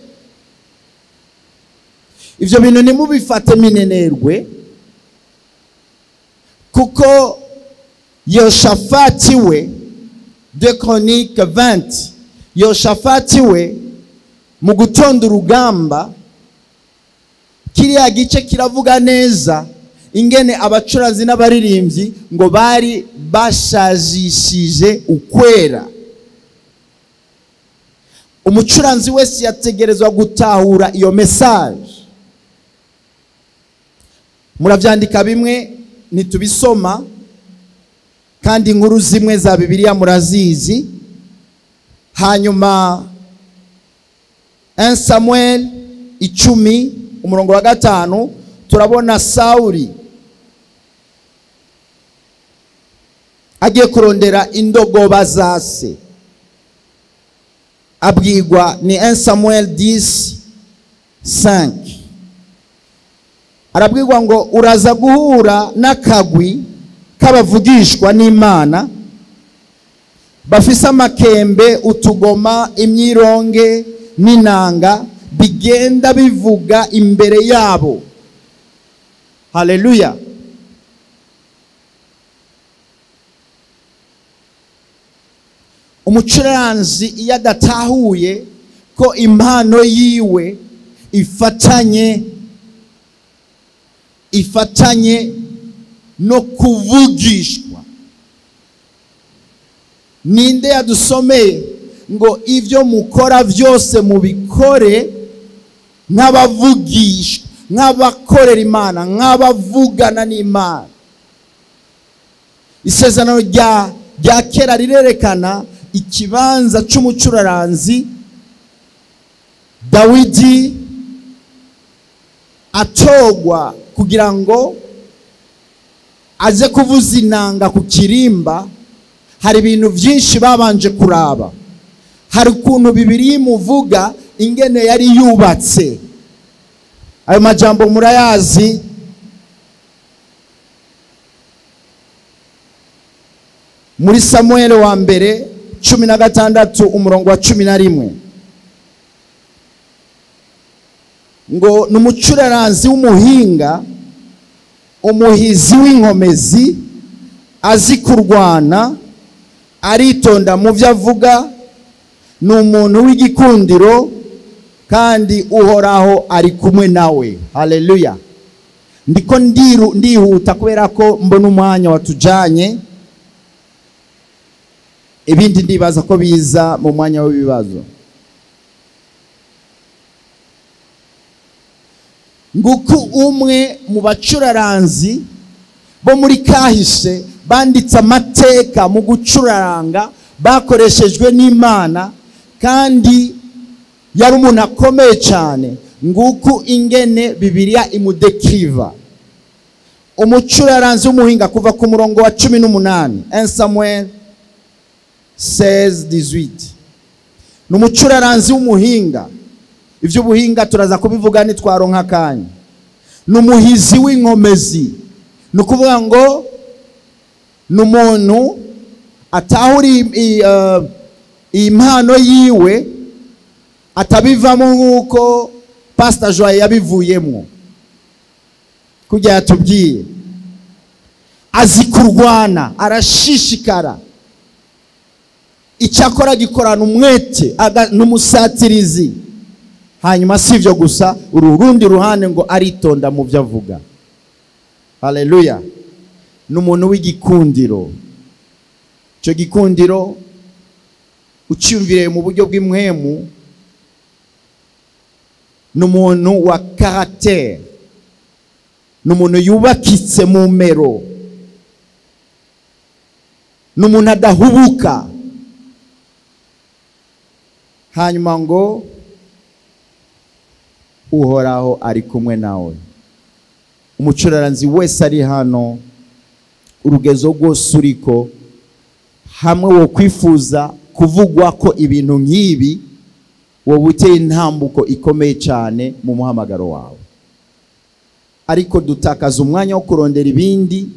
Ivyo bintu ntimubifate minenerwe, kuko Yehoshafati we, 2 Chroniques 20, Yehoshafati we mu gutonda urugamba, kiriya gice kiravuga neza ingene abacuranzi n'abaririmbyi ngo bari bashajishije ukwera. Umucuranzi wese yategerezwa gutahura iyo message. Muravyandika bimwe ntitubisoma, kandi inkuru zimwe za Bibiliya murazizi. Hanyuma 1 Samuel 10 umurongo wa 5 turabona Sauli agiye kurondera indogoba za se. Abwirwa ni 1 Samuel 10:5. Arabwirwa ngo uraza guhura n'akagwi k'abavugishwa n'Imana bafise amakembe, utugoma, imyironge n'inanga, bigenda bivuga imbere yabo. Haleluya. Umucuranzi iyo adatahuye ko impano yiwe ifatanye no kuvugishwa. Ninde yadusomeye ngo ivyo mukora vyose mubikore nk'abavugishwa, nk'abakorera Imana, nk'abavugana n'Imana? Isezerano rya kera rirerekana ikibanza c'umucuraranzi Dawidi atogwa kugira ngo aze kuvuza inanga ku kirimba. Hari ibintu byinshi babanje kuraba. Hari ukuntu Bibiliya imuvuga ingene yari yubatse. Ayo majambo murayazi. Muri Samuel wa mbere 16 umurongo wa 11 ngo numucuraranzi w'umuhinga, umuhizi w'inkomezi, azi kurwana, aritonda mu byo avuga, ni umuntu w'igikundiro kandi Uhoraho ari kumwe nawe. Haleluya. Ndiko ndihuta kubera ko mbona umwanya watujanye. Ibindi ndibaza ko biza mu mwanya w'ibibazo. Nguku umwe mu bacuraranzi bo muri kahise banditse amateka mu gucuraranga, bakoreshejwe n'Imana, kandi yari umuntu akomeye cyane. Nguku ingene Bibiliya imudekiva. Umucuraranzi w'umuhinga, kuva ku murongo wa 18, 1 Samuel 16:18. Ni umucuraranzi w'umuhinga. Ivy'ubuhinga turaza kubivuga nitwaronka akanya. Ni umuhizi w'inkomezi. Ni ukuvuga ngo ni umuntu atahura impano yiwe, atabivamo nk'uko Pastor Joy yabivuyemo kujya yatubwiye. Azi kurwana, arashishikara, icyakora gikorana umwete, n'umusatirizi. Hanyuma si ibyo gusa, urundi ruhande ngo aritonda mu byo avuga. Haleluya. Ni umuntu w'igikundiro. Icyo gikundiro ucyumvire mu buryo bw'imwemu, ni umuntu wa caractère, ni umuntu yubakitse mu mero, ni umuntu adahubuka. Hanyuma ngo Uhoraho ari kumwe nawe. Umucuraranzi wese ari hano, urugezo rwose uriko, hamwe wo kwifuza kuvugwa ko ibintu nk'ibi, wowe uteye intambuko ikomeye cyane mu muhamagaro wawe. Ariko dutakaza umwanya wo kurondera ibindi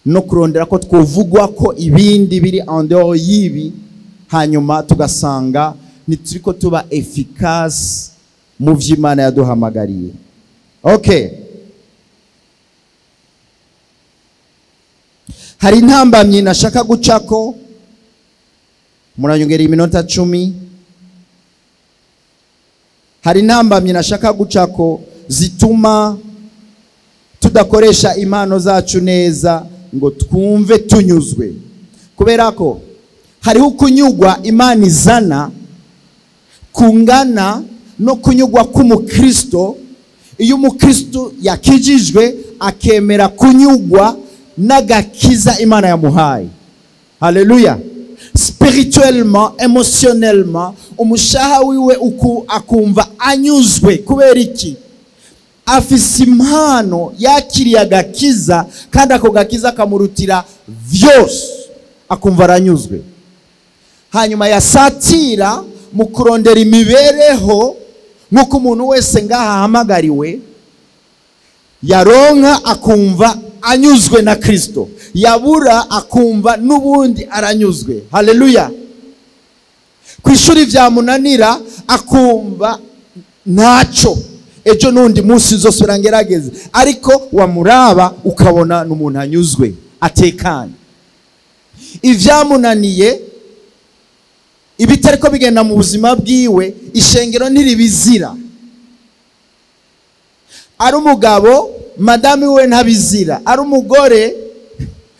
no kurondera ko twovugwa ko ibindi biri en dehors y'ibi, hanyuma tugasanga ntituriko tuba efficace mu vy'Imana yaduhamagariye. Okay. Hari intambamyi nashaka gucako, muranyongera iminota 10. Hari intambamyi nashaka gucako zituma tudakoresha impano zacu neza ngo twumve tunyuzwe. Kubera ko hariho kunyugwa Imana izana kungana no kunyugwa k'umukristo. Iyo umukristo yakijijwe akemera kunyugwa n'agakiza Imana yamuhaye. Haleluya. Spirituellement, émotionnellement, umushaha wiwe uku akumva anyuzwe. Kubera iki? Afise impano, yakiriye agakiza, kandi ako gakiza kamurutira vyose, akumva aranyuzwe. Hanyuma yasatira mu kurondera imibereho nk'uko umuntu wese ngaha ahamagariwe, yaronka akumva anyuzwe na Kristo, yabura akumva n'ubundi aranyuzwe. Haleluya. Ku ishuri vyamunanira akumva ntaco, ejo n'undi munsi nzosubira ngerageze, ariko wamuraba ukabona n'umuntu anyuzwe, atekanye. Ivyamunaniye, ibitariko bigenda mu buzima bwiwe, ishengero ntiribizira. Ari umugabo, madame we ntabizira. Ari umugore,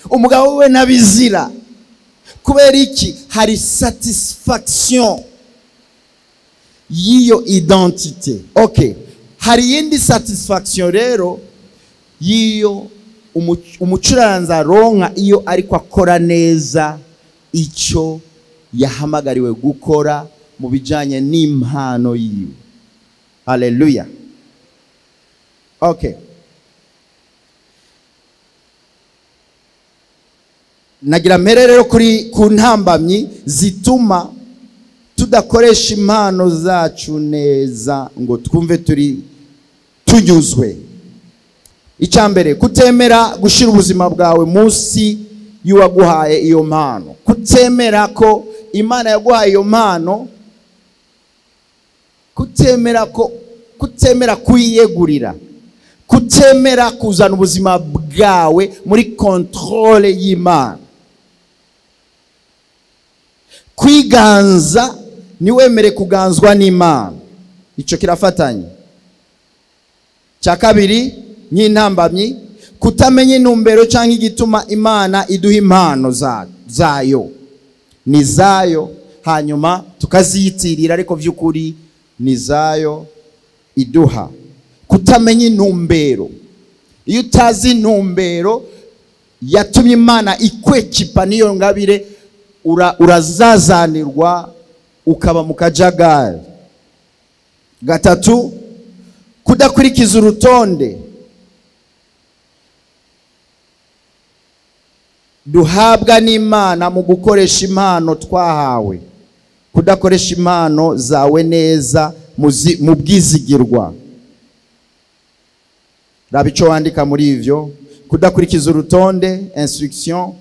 umugabo we ntabizira. Kubera iki? Hari satisfaction y'iyo identité. Okay. Hari yindi satisfaction rero y'iyo umucuranzi aronka iyo ariko akora neza icyo yahamagariwe gukora mu bijanye n'impano yiwe. Haleluya. Okay. Nagira mpere rero kuri ku ntambamyi zituma tudakoresha impano zacu neza ngo twumve turi tunyuzwe. Icya mbere, kutemera gushira ubuzima bwawe munsi y'uwaguhaye iyo mpano. Kutemera ko Imana yaguhaye iyo mpano, kutemera ko, kutemera kuyiyegurira, kutemera kuzana ubuzima bwawe muri contrôle y'Imana. Kwiganza, niwemere kuganzwa n'Imana. Icyo kirafatanye. Cya kabiri nk'intambamyi, kutamenya intumbero cyangwa igituma Imana iduha impano zayo. Ni zayo, hanyuma tukaziyitirira, ariko by'ukuri ni zayo iduha. Kutamenya intumbero. Iyo utazi intumbero yatumye Imana ikwekipa n'iyo ngabire, urazazanirwa ukaba mu kajagari. Gatatu, kudakurikiza urutonde duhabwa n'Imana mu gukoresha impano twahawe. Kudakoresha impano zawe neza mu bwizigirwa. Raba ico wandika muri ivyo. Kudakurikiza urutonde, instruction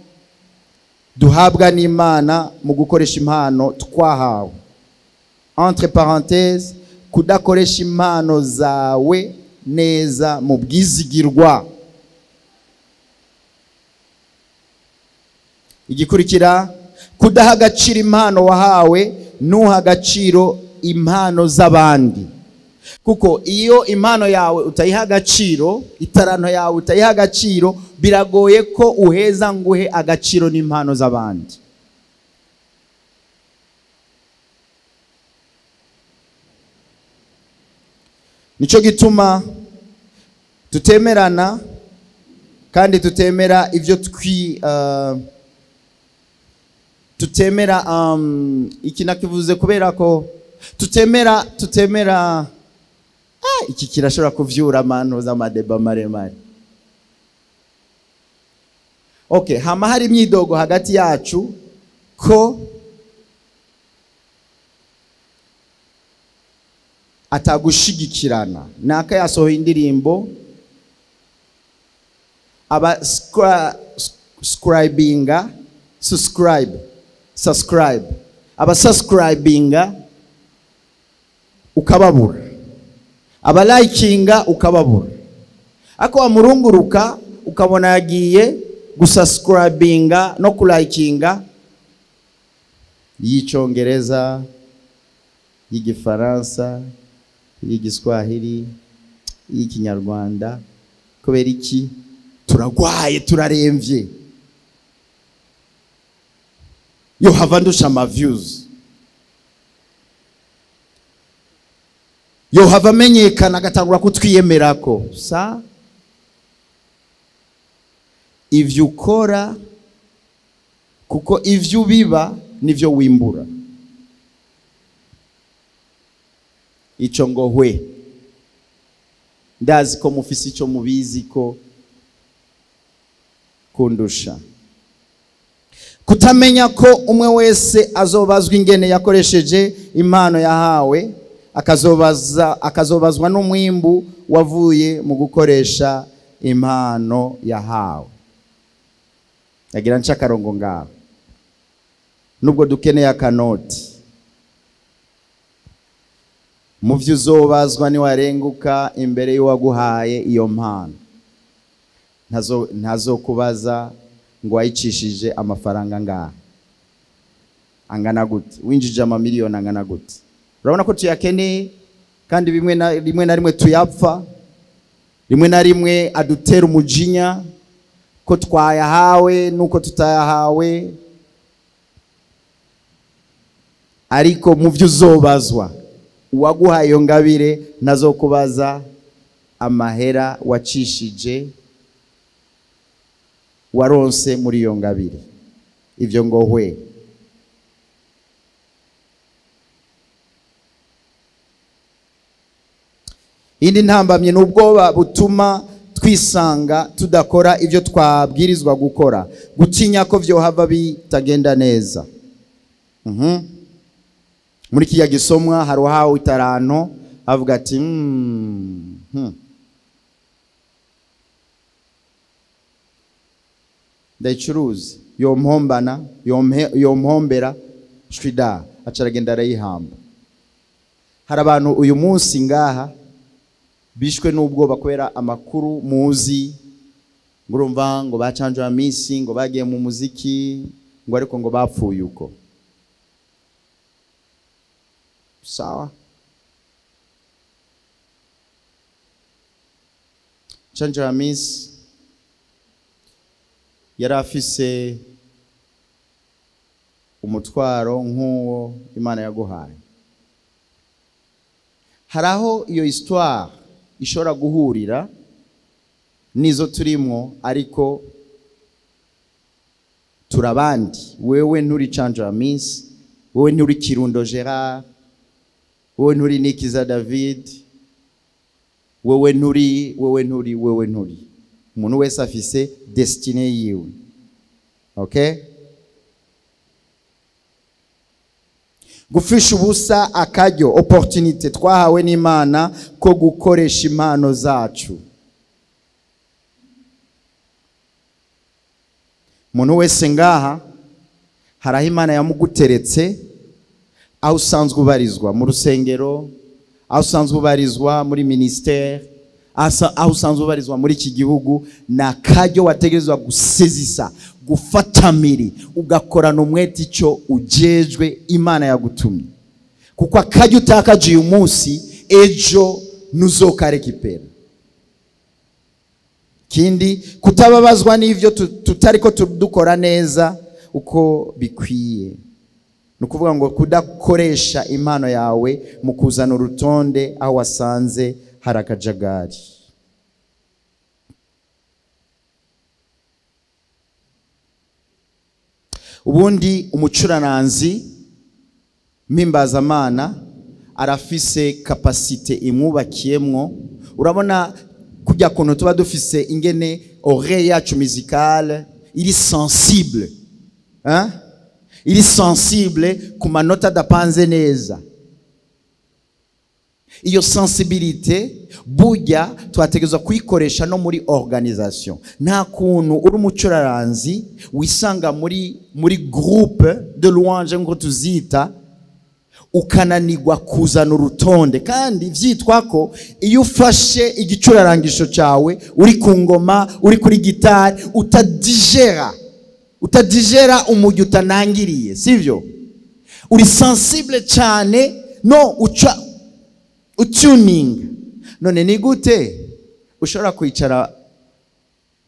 duhabwa n'Imana mu gukoresha impano twahawe. Entre parenthèses, kudakoresha impano zawe neza mu bwizigirwa. Igikurikira, kudaha agaciro impano wahawe, nuha agaciro impano z'abandi. Kuko iyo impano yawe utayiha agaciro, itaranto yawe utayiha agaciro, biragoye ko uheza nguhe agaciro n'impano z'abandi. Nico gituma tutemerana kandi tutemera ivyo tutemera iki nakivuze kubera ko tutemera iki kirashobora kuvyura amano z'amadeba maremare. Okay, hama hari imyidogo hagati yacu ko atagushigikirana. Naka yasohoye indirimbo aba scribinga subscribe aba subscribinga ukababura, aba likinga ukababura, ako amurunguruka ukabona yagiye gusubscribinga no kulikinga y'icongereza, y'igifaransa, y'igiswahili, y'ikinyarwanda. Kubera iki? Turagwaye, turaremvye. Yo hava ndusha ama views, yo hava amenyekana agatangura kutwiyemerako. Sa ivyo ukora, kuko ivyo biba nivyo wimbura. Ico ngo hwe, ndazi ko mufise ico mubizi ko kundusha. Kutamenya ko umwe wese azobazwa ingene yakoresheje impano yahawe, akazobazwa n'umwimbu wavuye mu gukoresha impano yahawe. Yagira nca karongo ngaho. Nubwo dukeneye akanoti, mu vyo uzobazwa ni warenguka imbere y'uwaguhaye iyo mpano. Ntazokubaza ngo wayicishije amafaranga ngaha angana gute, winjije amamiliyoni angana gute. Urabona ko tuyakeneye, kandi rimwe na rimwe tuyapfa, rimwe na rimwe adutera umujinya ko twayahawe nuko tutayahawe. Ariko mu vyo uzobazwa, uwaguhaye iyo ngabire ntazokubaza amahera wacishije waronse muri iyo ngabire. Ivyo ngo hwe. Indi ntambamye n'ubwoba butuma twisanga tudakora ivyo twabwirizwa gukora, gutinya ko vyohava bitagenda neza. Muri kiya gisomwa hari uhawe itaranto avuga ati ndayicuruza, yompombana, yompombera shwida, acaragenda arayihamba. Hari abantu uyu munsi ngaha bishwe n'ubwoba kubera amakuru muzi, ngurumva ngo bacanje amisi, ngo bagiye mu muziki, ngo ariko ngo bapfuye uko. Sawa. Canje amisi yari afise umutwaro nk'uwo Imana yaguhaye. Haraho iyo histoire ishobora guhurira nizo turimwo, ariko turabandi. Wewe nturi Chandra Miss, wewe nturi Kirundo Gerard, wewe nturi Nikiza David, wewe nturi, wewe nturi, wewe nturi. Umuntu wese afise destinée yiwe. Okay? Gufisha ubusa akaryo, opportunité twahawe n'Imana ko gukoresha impano zacu. Umuntu wese ngaha haraho Imana yamuguteretse, aho usanzwe ubarizwa mu rusengero, aho usanzwe ubarizwa muri ministère, aho usanzwe ubarizwa muri iki gihugu, na karyo wategerezwa gusezisa, gufatamiri, ugakorana umwete icyo ujejwe Imana yagutumye. Kuko akaryo utakaje uyu munsi, ejo ntuzokarekipera. Kindi, kutababazwa n'ivyo tutariko dukora neza uko bikwiye. Ni ukuvuga ngo kudakoresha impano yawe mu kuzana urutonde aho wasanze hari akajagari. Ubundi umucurananzi mpimbazamana arafise kapasite imwubakiyemwo. Urabona kujya kuntu tuba dufise ingene oreille yacu musicale iri sensible, hein? Iri sensible ku manota adapanze neza. Iyo sensibilité burya twategerezwa kuyikoresha no muri organisation. Nta kuntu uri umucuraranzi wisanga muri groupe de louange ngo tuzita, ukananirwa kuzana urutonde. Kandi vyitwa ko iyo ufashe igicurarangisho cyawe uri ku ngoma, uri kuri gitari, utadigera umujyi utanangiriye, sivyo? Uri sensible cyane, no uca utuning. None ni gute ushobora kwicara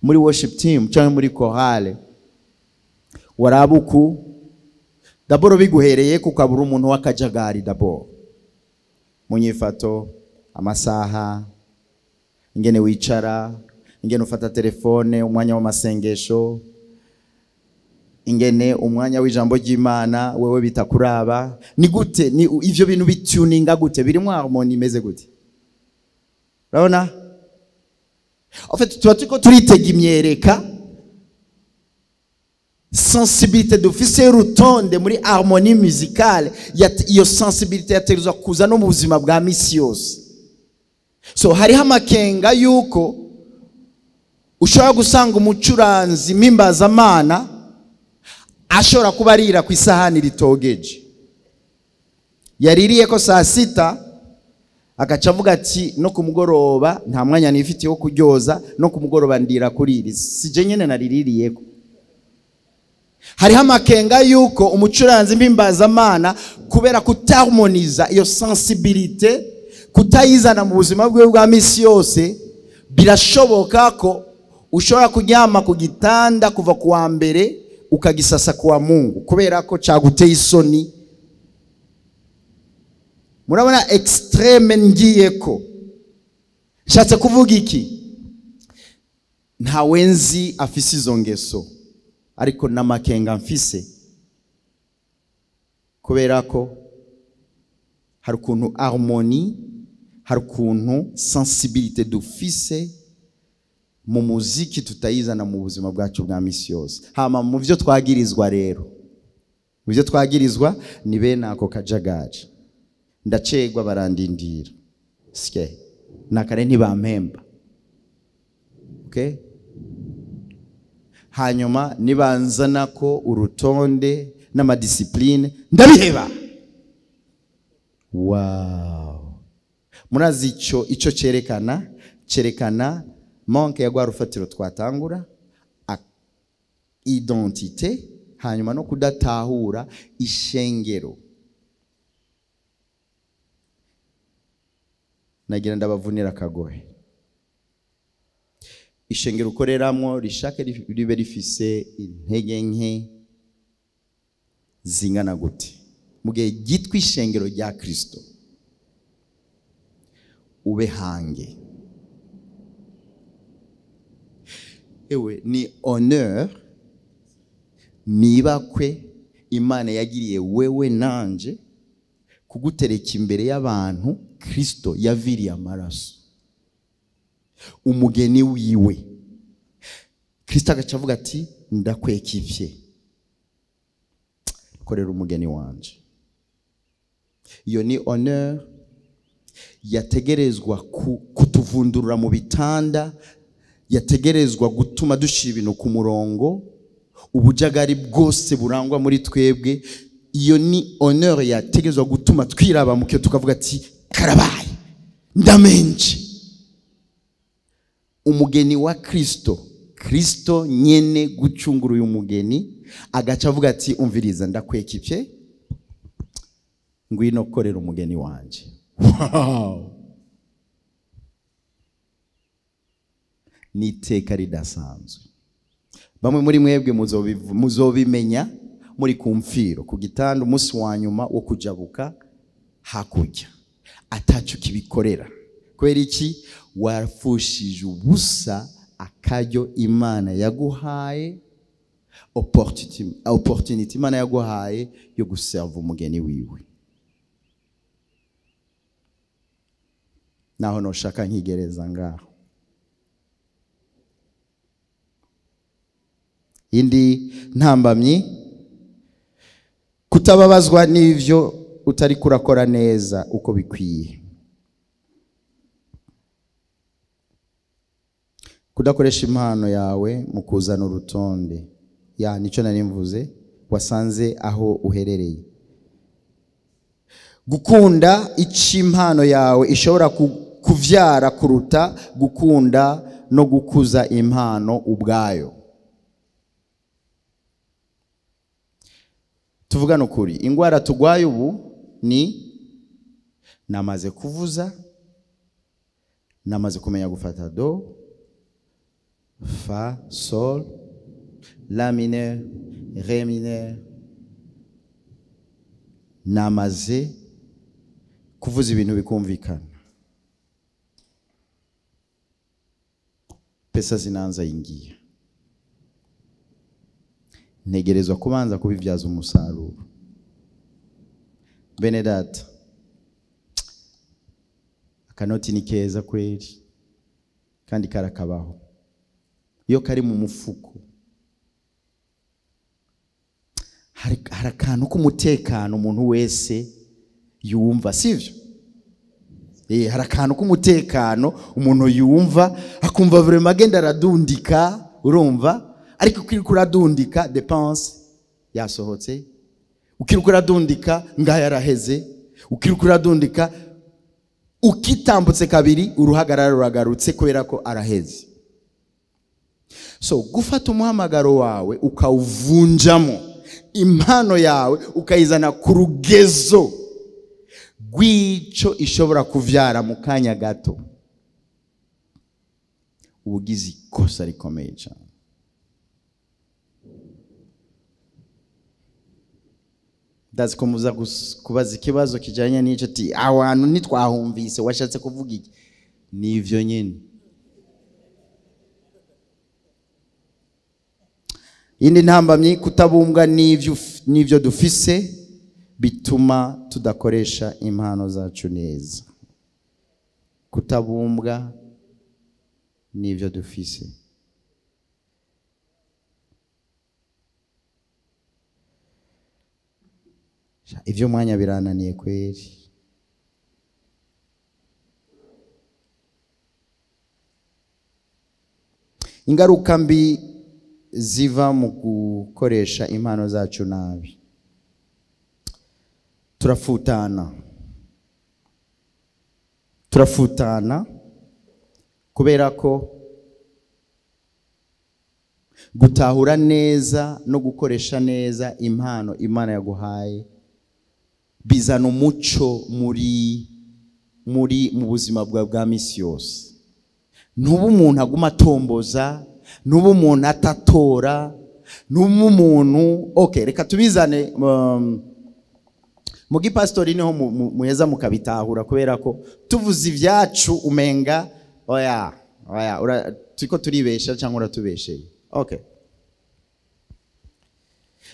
muri worship team cyangwa muri chorale, warabuku daboro biguhereye kukabura umuntu w'akajagari, daboro munyifato, amasaha, ingene wicara, ingene ufata telefone umwanya w'amasengesho, ingene umwanya w'ijambo ry'Imana wewe bitakuraba. Ni gute ni ivyo bintu bituninga gute, birimo harmony imeze gute? Urabona? En fait tuba turiko turitega imyereka, sensibilité dufise y'urutonde muri harmonie musicale, iyo sensibilité yategerezwa kuza no mu buzima bwa misi yose. So hariho amakenga yuko ushobora gusanga umucuranzi mpimbazamana ashobora kuba arira ku isahani ritogeje, yaririye ko saa sita, agaca avuga ati no ku mugoroba nta mwanya nifitiye wo kuryoza, no ku mugoroba ndira kuri iri, sije nyene nariririye ko. Hariho amakenga yuko umucuranzi mpimbazamana kubera kutaharmoniza iyo sensibilité, kutayizana mu buzima bwiwe bwa misi yose, birashoboka ko ushobora kuryama ku gitanda kuva ku wa mbere ukagisasa kuwa Mungu kubera ko caguteye isoni. Murabona extreme ngiyeko. Nshatse kuvuga iki? Nta wenzi afise izo ngeso, ariko n'amakenga mfise kubera ko hari ukuntu harmonie, hari ukuntu sensibilité dufise mu muziki tutayizana mu buzima bwacu bwa misi yose. Hama mu byo twagirizwa rero, mu byo twagirizwa ni bene ako kajagari. Ndacegwa barandindira, sike nakare ntibampemba, okay? Hanyuma nibanzana ko urutonde n'amadiscipline ndabiheba. Wow! Murazi ico cerekana manque ya rwa rufatiro twatangura, identité, hanyuma no kudatahura ishengero. Nagira ndabavunira akagohe. Ishengero ukoreramwo rishake ribe rifise intege nke zingana gute, mu gihe ryitwa ishengero rya Kristo, ube hange. Ewe ni honneur, nibakwe Imana yagiriye wewe nanje kugutereka imbere y'abantu Kristo yaviriye amaraso, umugeni wiwe. Kristo agaca avuga ati ndakwekivye, korera umugeni wanje. Iyo ni honneur yategerezwa kutuvundurura mu bitanda, yategerezwa gutuma dushira ibintu ku murongo, ubujagari bwose burangwa muri twebwe. Iyo ni honneur yategerezwa gutuma twiraba mu kiyo tukavuga ati karabaye, ndamenje. Umugeni wa Kristo, Kristo nyene gucungura uyu mugeni, agaca avuga ati umviriza, ndakwekipye, ngwino korera umugeni wanje. Wow! Ni iteka ridasanzwe. Bamwe muri mwebwe muzobimenya muri ku mfiro, ku gitanda, umunsi wa nyuma wo kujabuka hakurya, ataco kibikorera. Kubera iki? Wafushije ubusa akaryo Imana yaguhaye, opportunity Imana yaguhaye yo guserva umugeni wiwe. Naho noshaka nkigereza ngaho. Indi ntambamyi, kutababazwa n'ivyo utari kurakora neza uko bikwiye. Kudakoresha impano yawe mu kuzana urutonde. Ya nico nari mvuze, wasanze aho uherereye. Gukunda ico impano yawe ishobora kuvyara kuruta gukunda no gukuza impano ubwayo. Tuvugane ukuri, ingwara tugwaye ubu ni namaze kuvuza, namaze kumenya gufata do, fa, sol, la mineur, ré mineur. Namaze kuvuza ibintu bikumvikana. Pesa zinaanza ingia. Ntegerezwa kubanza kubivyaza umusaruro. Bene data, akanoti ni keza kweli, kandi karakabaho iyo kari mu mufuko. Hari akantu k'umutekano umuntu wese yumva, sivyo? Hari akantu k'umutekano umuntu yumva, akumva vraiment agenda aradundika, urumva? Ariko ukiriko uradundika dépense yasohotse, ukiriko uradundika ngaho yaraheze, ukiriko uradundika ukitambutse kabiri uruhagarara ruragarutse kubera ko araheze. So gufata umuhamagaro wawe ukawuvunjamo impano yawe ukayizana ku rugezo rw'ico ishobora kuvyara mu kanya gato, ubugize ikosa rikomeye cyane. Ndazi ko muza kubaza ikibazo kijanye n'ico, ati ahantu ntitwahumvise, washatse kuvuga iki? Nivyo nyene. Indi ntambamyi, kutabumbwa n'ivyo dufise bituma tudakoresha impano zacu neza. Kutabumbwa n'ivyo dufise. Ivyo mwanya birananiye kweri. Ingaruka mbi ziva mu gukoresha impano zacu nabi. Turafutana. Turafutana kubera ko gutahura neza no gukoresha neza impano Imana yaguhaye bizana umuco muri mu buzima bwawe bwa misi yose. Ntuba umuntu aguma atomboza, ntuba umuntu atatora, ntuba umuntu okay, reka tubizane mu gipastori niho muheza mukabitahura, kubera ko tuvuze ibyacu umenga oya Oya, turiko turibesha cyangwa uratubesheye. Okay.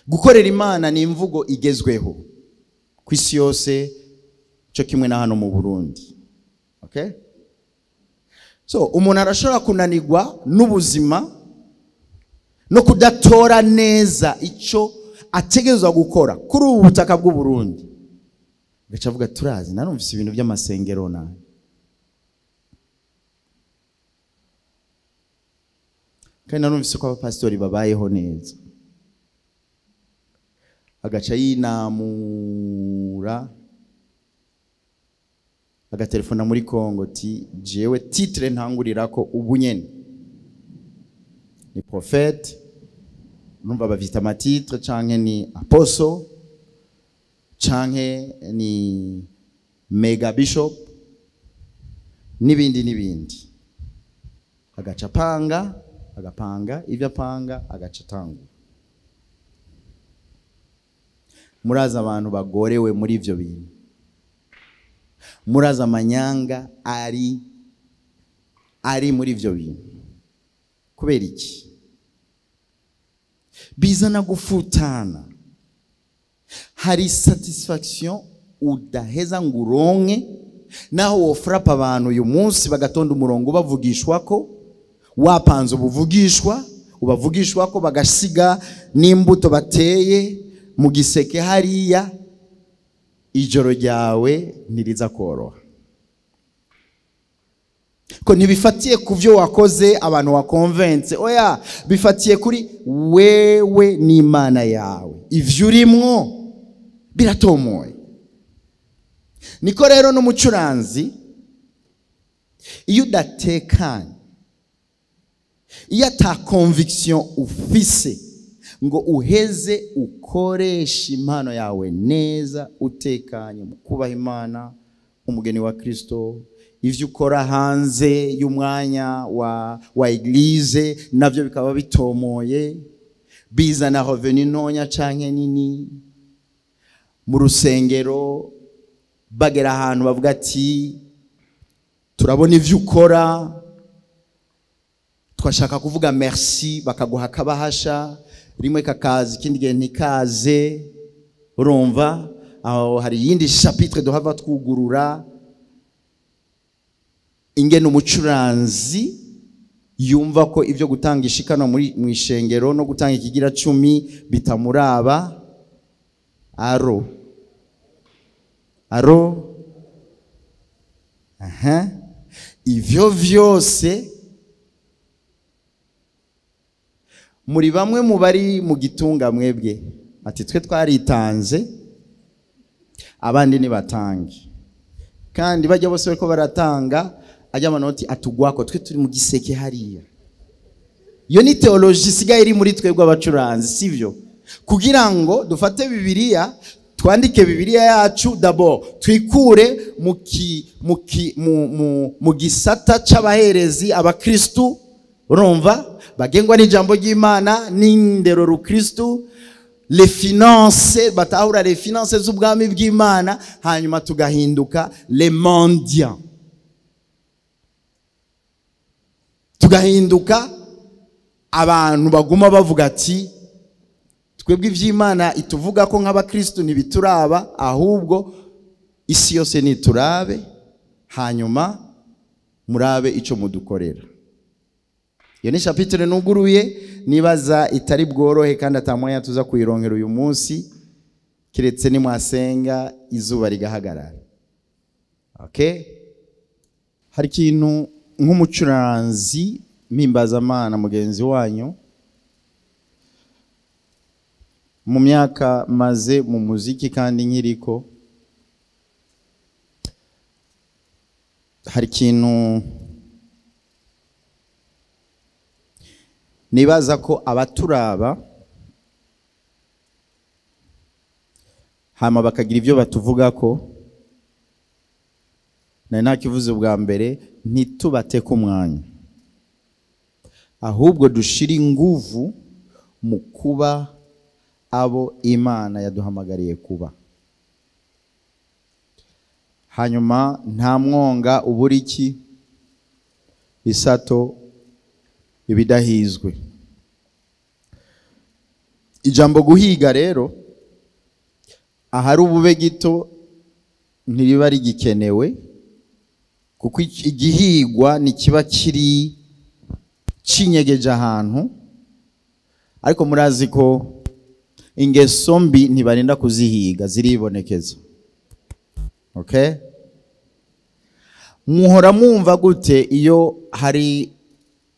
Gukorera Imana ni imvugo igezweho ku isi yose, cyo kimwe na hano mu Burundi. Okay? So umuntu arashobora kunanirwa n'ubuzima no kudatora neza icyo ategerezwa gukora kuri ubu butaka bw'u Burundi. Gaca avuga turazi narumvise ibintu by'amasengero na kandi narumvise ko abapasitori babayeho neza. Agaca yinamura agatelefona muri Kongo ti jewe titre ntangurirako ubu nyene ni prophète, numva bavita ama titre, canke ni apostle, canke ni mega bishop n'ibindi n'ibindi. Agaca panga, agapanga ivyo apanga, agaca atangura. Muraza abantu bagorewe muri ivyo bintu, muraza amanyanga ari muri ivyo bintu. Kubera iki? Bizana gufutana. Hari satisfaction udaheza ngo uronke naho wofrapa abantu uyu munsi bagatonda umurongo bavugishwa ko wapanze ubuvugishwa, ubavugishwa ko bagasiga n'imbuto bateye mu giseke hariya, ijoro ryawe ntiriza koroha. Ko ntibifatiye ku byo wakoze abantu wakonvense, oya, bifatiye kuri wewe n'Imana yawe. Ivyo urimwo biratomoye. Niko rero n'umucuranzi iyo udatekanye, iyo ata conviction ufise ngo uheze ukoresha impano yawe neza utekanye mu kubaha Imana, umugeni wa Kristo, ivyo ukora hanze y'umwanya wa eglise navyo bikaba bitomoye, bizana revenu ntonya canke nini. Mu rusengero bagera ahantu bavuga ati turabona ivyo ukora, twashaka kuvuga merci, bakaguha kabahasha rimwe kakazi ikindi gihe ntikaze. Urumva aho hari yindi chapitre duhava twugurura ingene umucuranzi yumva ko ivyo gutanga ishikano muri mu ishengero no gutanga ikigira 10 bitamuraba. Aro aro aha, ivyo vyose muri bamwe mu bari mu gitunga mwebwe ati twe twaritanze abandi nibatange, kandi bajya bose bariko baratanga ajya amanoti atugwako twe turi mu giseke hariya. Iyo ni theologie isigaye iri muri twebwe abacuranzi, sivyo? Kugira ngo dufate Bibiliya, twandike Bibiliya yacu d'abord, twikure mu gisata c'abaherezi abakristu, urumva bagengwa n'ijambo ry'Imana n'indero rukristu, les finances batahura les finances z'ubwami bw'Imana, hanyuma tugahinduka les mendiants, tugahinduka abantu baguma bavuga ati twebwe ivy'Imana ituvuga ko nk'abakristu ntibituraba, ahubwo isi yose niturabe, hanyuma murabe ico mudukorera. Iyo ni chapitre nuguruye nibaza itari bworohe kandi atamwanya tuza kuyironkera uyu munsi, kiretse ni mwasenga izuba rigahagarara. Okay? Hari ikintu nk'umucuranzi mpimbazamana mugenzi wanyu, mu myaka maze mu muziki kandi nkiriko, hari ikintu nibaza ko abaturaba hama bakagira ibyo batuvuga ko nari nakivuze bwa mbere, ntitubate ku mwanya, ahubwo dushira inguvu mu kuba abo Imana yaduhamagariye kuba. Hanyuma nta mwonga ubura iki Isato ibidahizwe. Ijambo guhiga rero ahari ubube gito ntiriba rigikenewe, kuko igihigwa nikiba kiri cinyegeje ahantu, ariko murazi ko ingeso mbi ntibarinda kuzihiga, ziribonekeza. Okay? Muhora mwumva gute iyo hari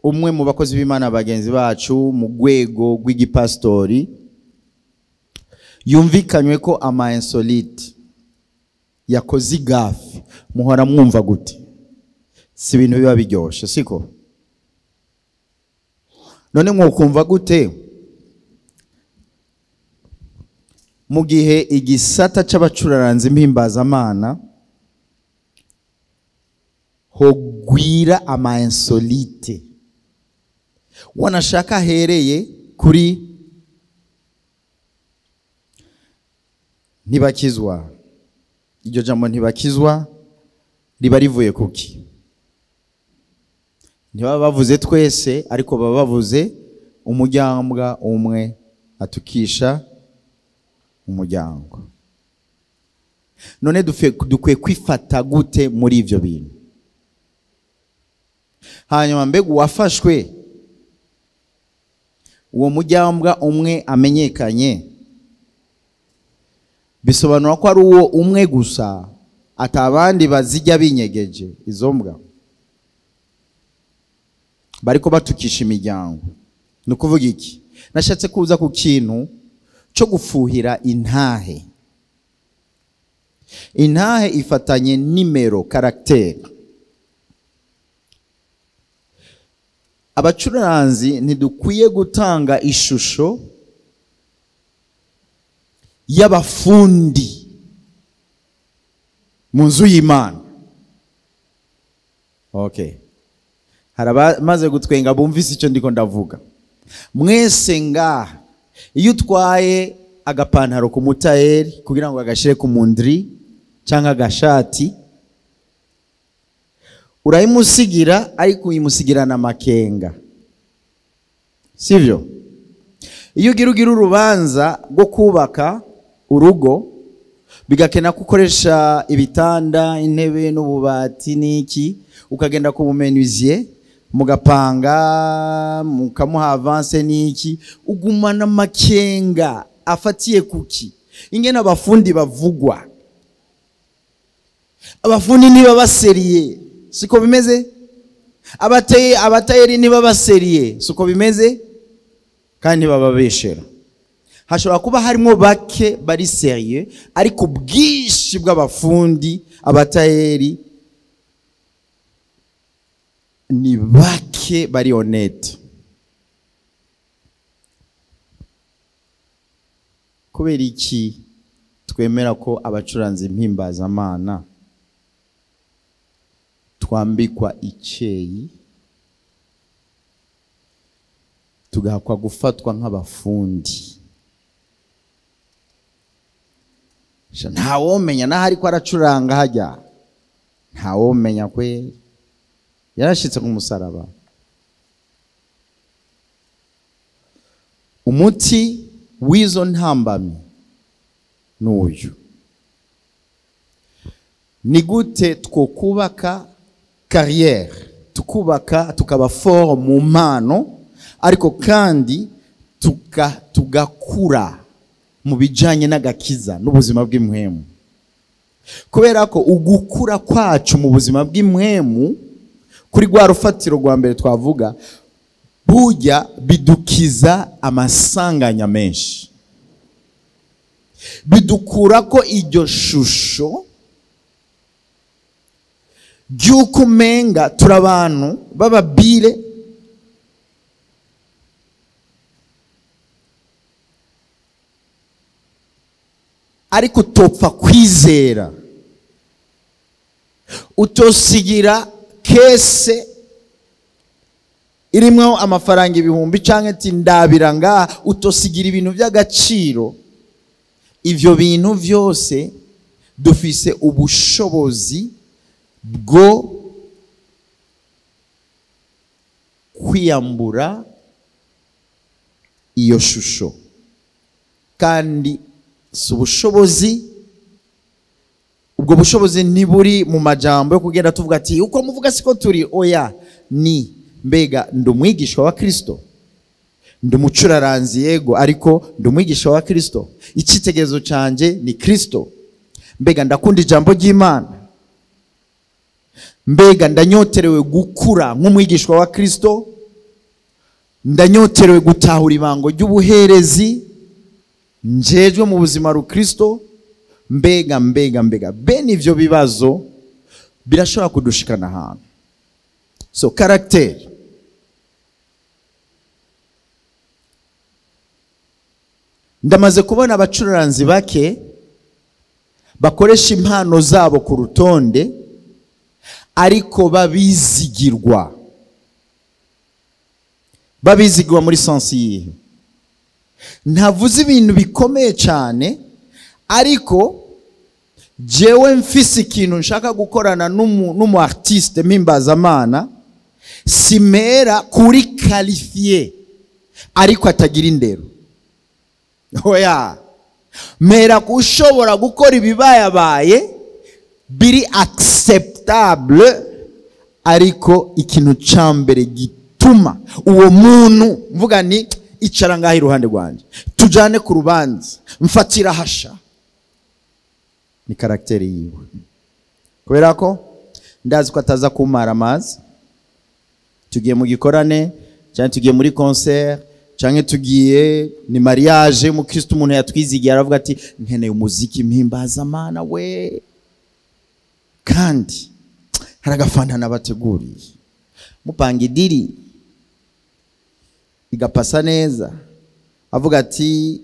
umwe mu bakozi b'Imana bagenzi bacu mu rwego rw'igipastori yumvikanywe ko ama insolite yakoze igafe, muhora mwumva gute? Si ibintu biba biryoshe, siko? None mwokumva gute mu gihe igisata c'abacuraranzi mpimbazamana hogwira ama insolite, wanashaka ahereye kuri ntibakizwa? Iryo jambo ntibakizwa riba rivuye kuki? Ntibaba bavuze twese, ariko baba bavuze umuryango umwe atukisha umuryango. None dukwiye kwifata gute muri ivyo bintu? Hanyuma mbega uwafashwe uwo muryango umwe amenyekanye, bisobanura ko ari uwo umwe gusa, atabandi bazijya binyegeje izo mbwa bariko batukisha imiryango. Nukuvuga iki? Nashatse kuza ku kintu cyo gufuhira intahe. Intahe ifatanye nimero, caractère. Abacuranzi ntidukwiye gutanga ishusho y'abafundi mu nzu y'Imana. Okay. Hari abamaze gutwenga bumvise icyo ndiko ndavuga. Mwese ngaha iyo utwaye agapantaro ku mutayeri kugira ngo agashire ku mundri cyangwa agashati, urayimusigira, ariko uyimusigira na makenga, sivyo? Iyo ugira urubanza rwo kubaka urugo, bigakena gukoresha ibitanda, intebe n'ububati n'iki, ukagenda ku menuisier mugapanga, mukamuha avance n'iki, ugumana makenga afatiye kuki? Ingene abafundi bavugwa, abafundi niba baseriye, siko bimeze? Abatayeri niba baseriye, siko bimeze? Kandi bababeshera. Hashobora kuba harimo bake bari seriye, ariko ubwinshi bw'abafundi abatayeri ni bake bari honnête. Kubera iki twemera ko abacuranzi mpimbazamana twambikwa iceyi, tugahakwa gufatwa nk'abafundi? Ntawomenya naho ariko aracuranga hajya, ntawomenya kwe yarashitse ku musaraba. Umuti w'izo ntambamyi n'uyu: ni gute twokubaka carrière, tukubaka tukaba fort mu mpano, ariko kandi tugakura mu bijanye n'agakiza n'ubuzima bw'impwemu? Kubera ko ugukura kwacu mu buzima bw'impwemu kuri rwa rufatiro rwa mbere twavuga, burya bidukiza amasanganya menshi, bidukura ko iryo shusho ry'uko umenga turi abantu b'ababire, ariko utopfa kwizera, utosigira kese irimwo amafaranga ibihumbi canke ati ndabira ngaha, utosigira ibintu by'agaciro. Ivyo bintu vyose dufise ubushobozi bwo Kwiyambura iyo shusho, kandi si ubushobozi. Ubwo bushobozi ntiburi mu majambo yo kugenda tuvuga ati uko muvuga siko turi. Oya, ni mbega ndi umwigisha wa Kristo, ndi umucuraranzi yego, ariko ndi umwigisha wa Kristo, icyitegererezo cyanjye ni Kristo. Mbega ndakunda ijambo ry'Imana, mbega ndanyoterewe gukura nk'umwigishwa wa Kristo, ndanyoterewe gutahura ibango ry'ubuherezi njejwe mu buzima rukristo. Mbega mbega mbega bene ivyo bibazo birashobora kudushikana ahantu. So caractère, ndamaze kubona abacuranzi bake bakoresha impano zabo ku rutonde, ariko babizigirwa. Babizigirwa muri sensi yihe? Ntavuze ibintu bikomeye cyane, ariko jewe mfise ikintu nshaka gukorana n'umu artiste mpimbazamana, simera kuri qualifié ariko atagira indero. Oya, mera kushobora gukora ibibayabaye biri acceptable, ariko ikintu cambere gituma uwo muntu mvuga ni icara ngaho iruhande rwanje, tujane ku rubanza, mfatira hasha, ni karakteri yiwe. Kubera ko ndazi ko ataza kumara amazi, tugiye mu gikorane cyangwa tugiye muri concert cyangwa tugiye ni mariage, mu Kristo umuntu yatwizigiye aravuga ati nkeneye umuziki mpimbazamana we, kandi hari agafanta nabateguriye, mupanga idiri igapasa neza, avuga ati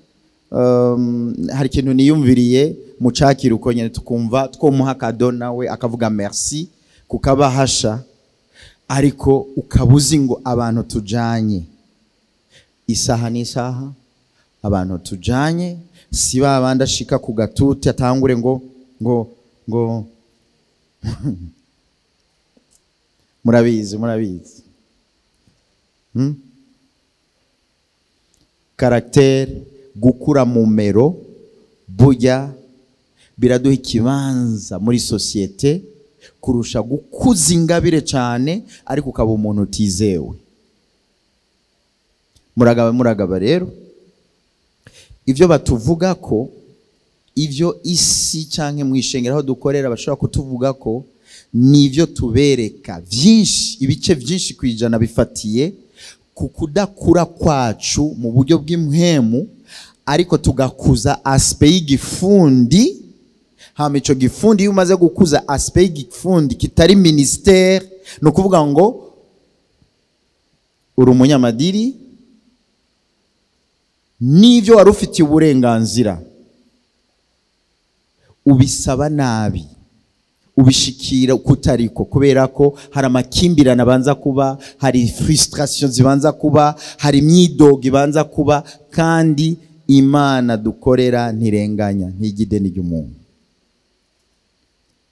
hari ikintu niyumviriye mucakira uko nyene, tukumva twomuha kado nawe akavuga merci kukabahasha, ariko ukabuzi ngo abantu tujanye isaha n'isaha, abantu tujanye si babandi ashika ku gatuti atangure ngo ngo ngo murabizi murabizi. Caractère, gukura mu mero burya biraduha ikibanza muri societe kurusha gukuza ingabire cyane ariko ukaba umuntu utizewe. Muragaba muragaba rero ivyo batuvuga ko, ivyo isi canke mwishengera aho dukorera bashobora kutuvuga ko nivyo tubereka vyinshi, ibice vyinshi kwijana bifatiye ku kudakura kwacu mu buryo bw'impwemu, ariko tugakuza aspect y'igifundi. Hama ico gifundi iyo umaze gukuza aspect y'igifundi kitari ministère, no kuvuga ngo uri umunyamadiri n'ivyo wari ufitiye uburenganzira ubisaba nabi, ubishikira kutariko, kubera ko hari amakimbirane abanza kuba, hari frustration zibanza kuba, hari imyidogo ibanza kuba, kandi Imana dukorera ntirenganya, ntigide n'iry'umuntu.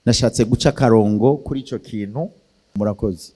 Nashatse guca akarongo kuri ico kintu. Murakoze.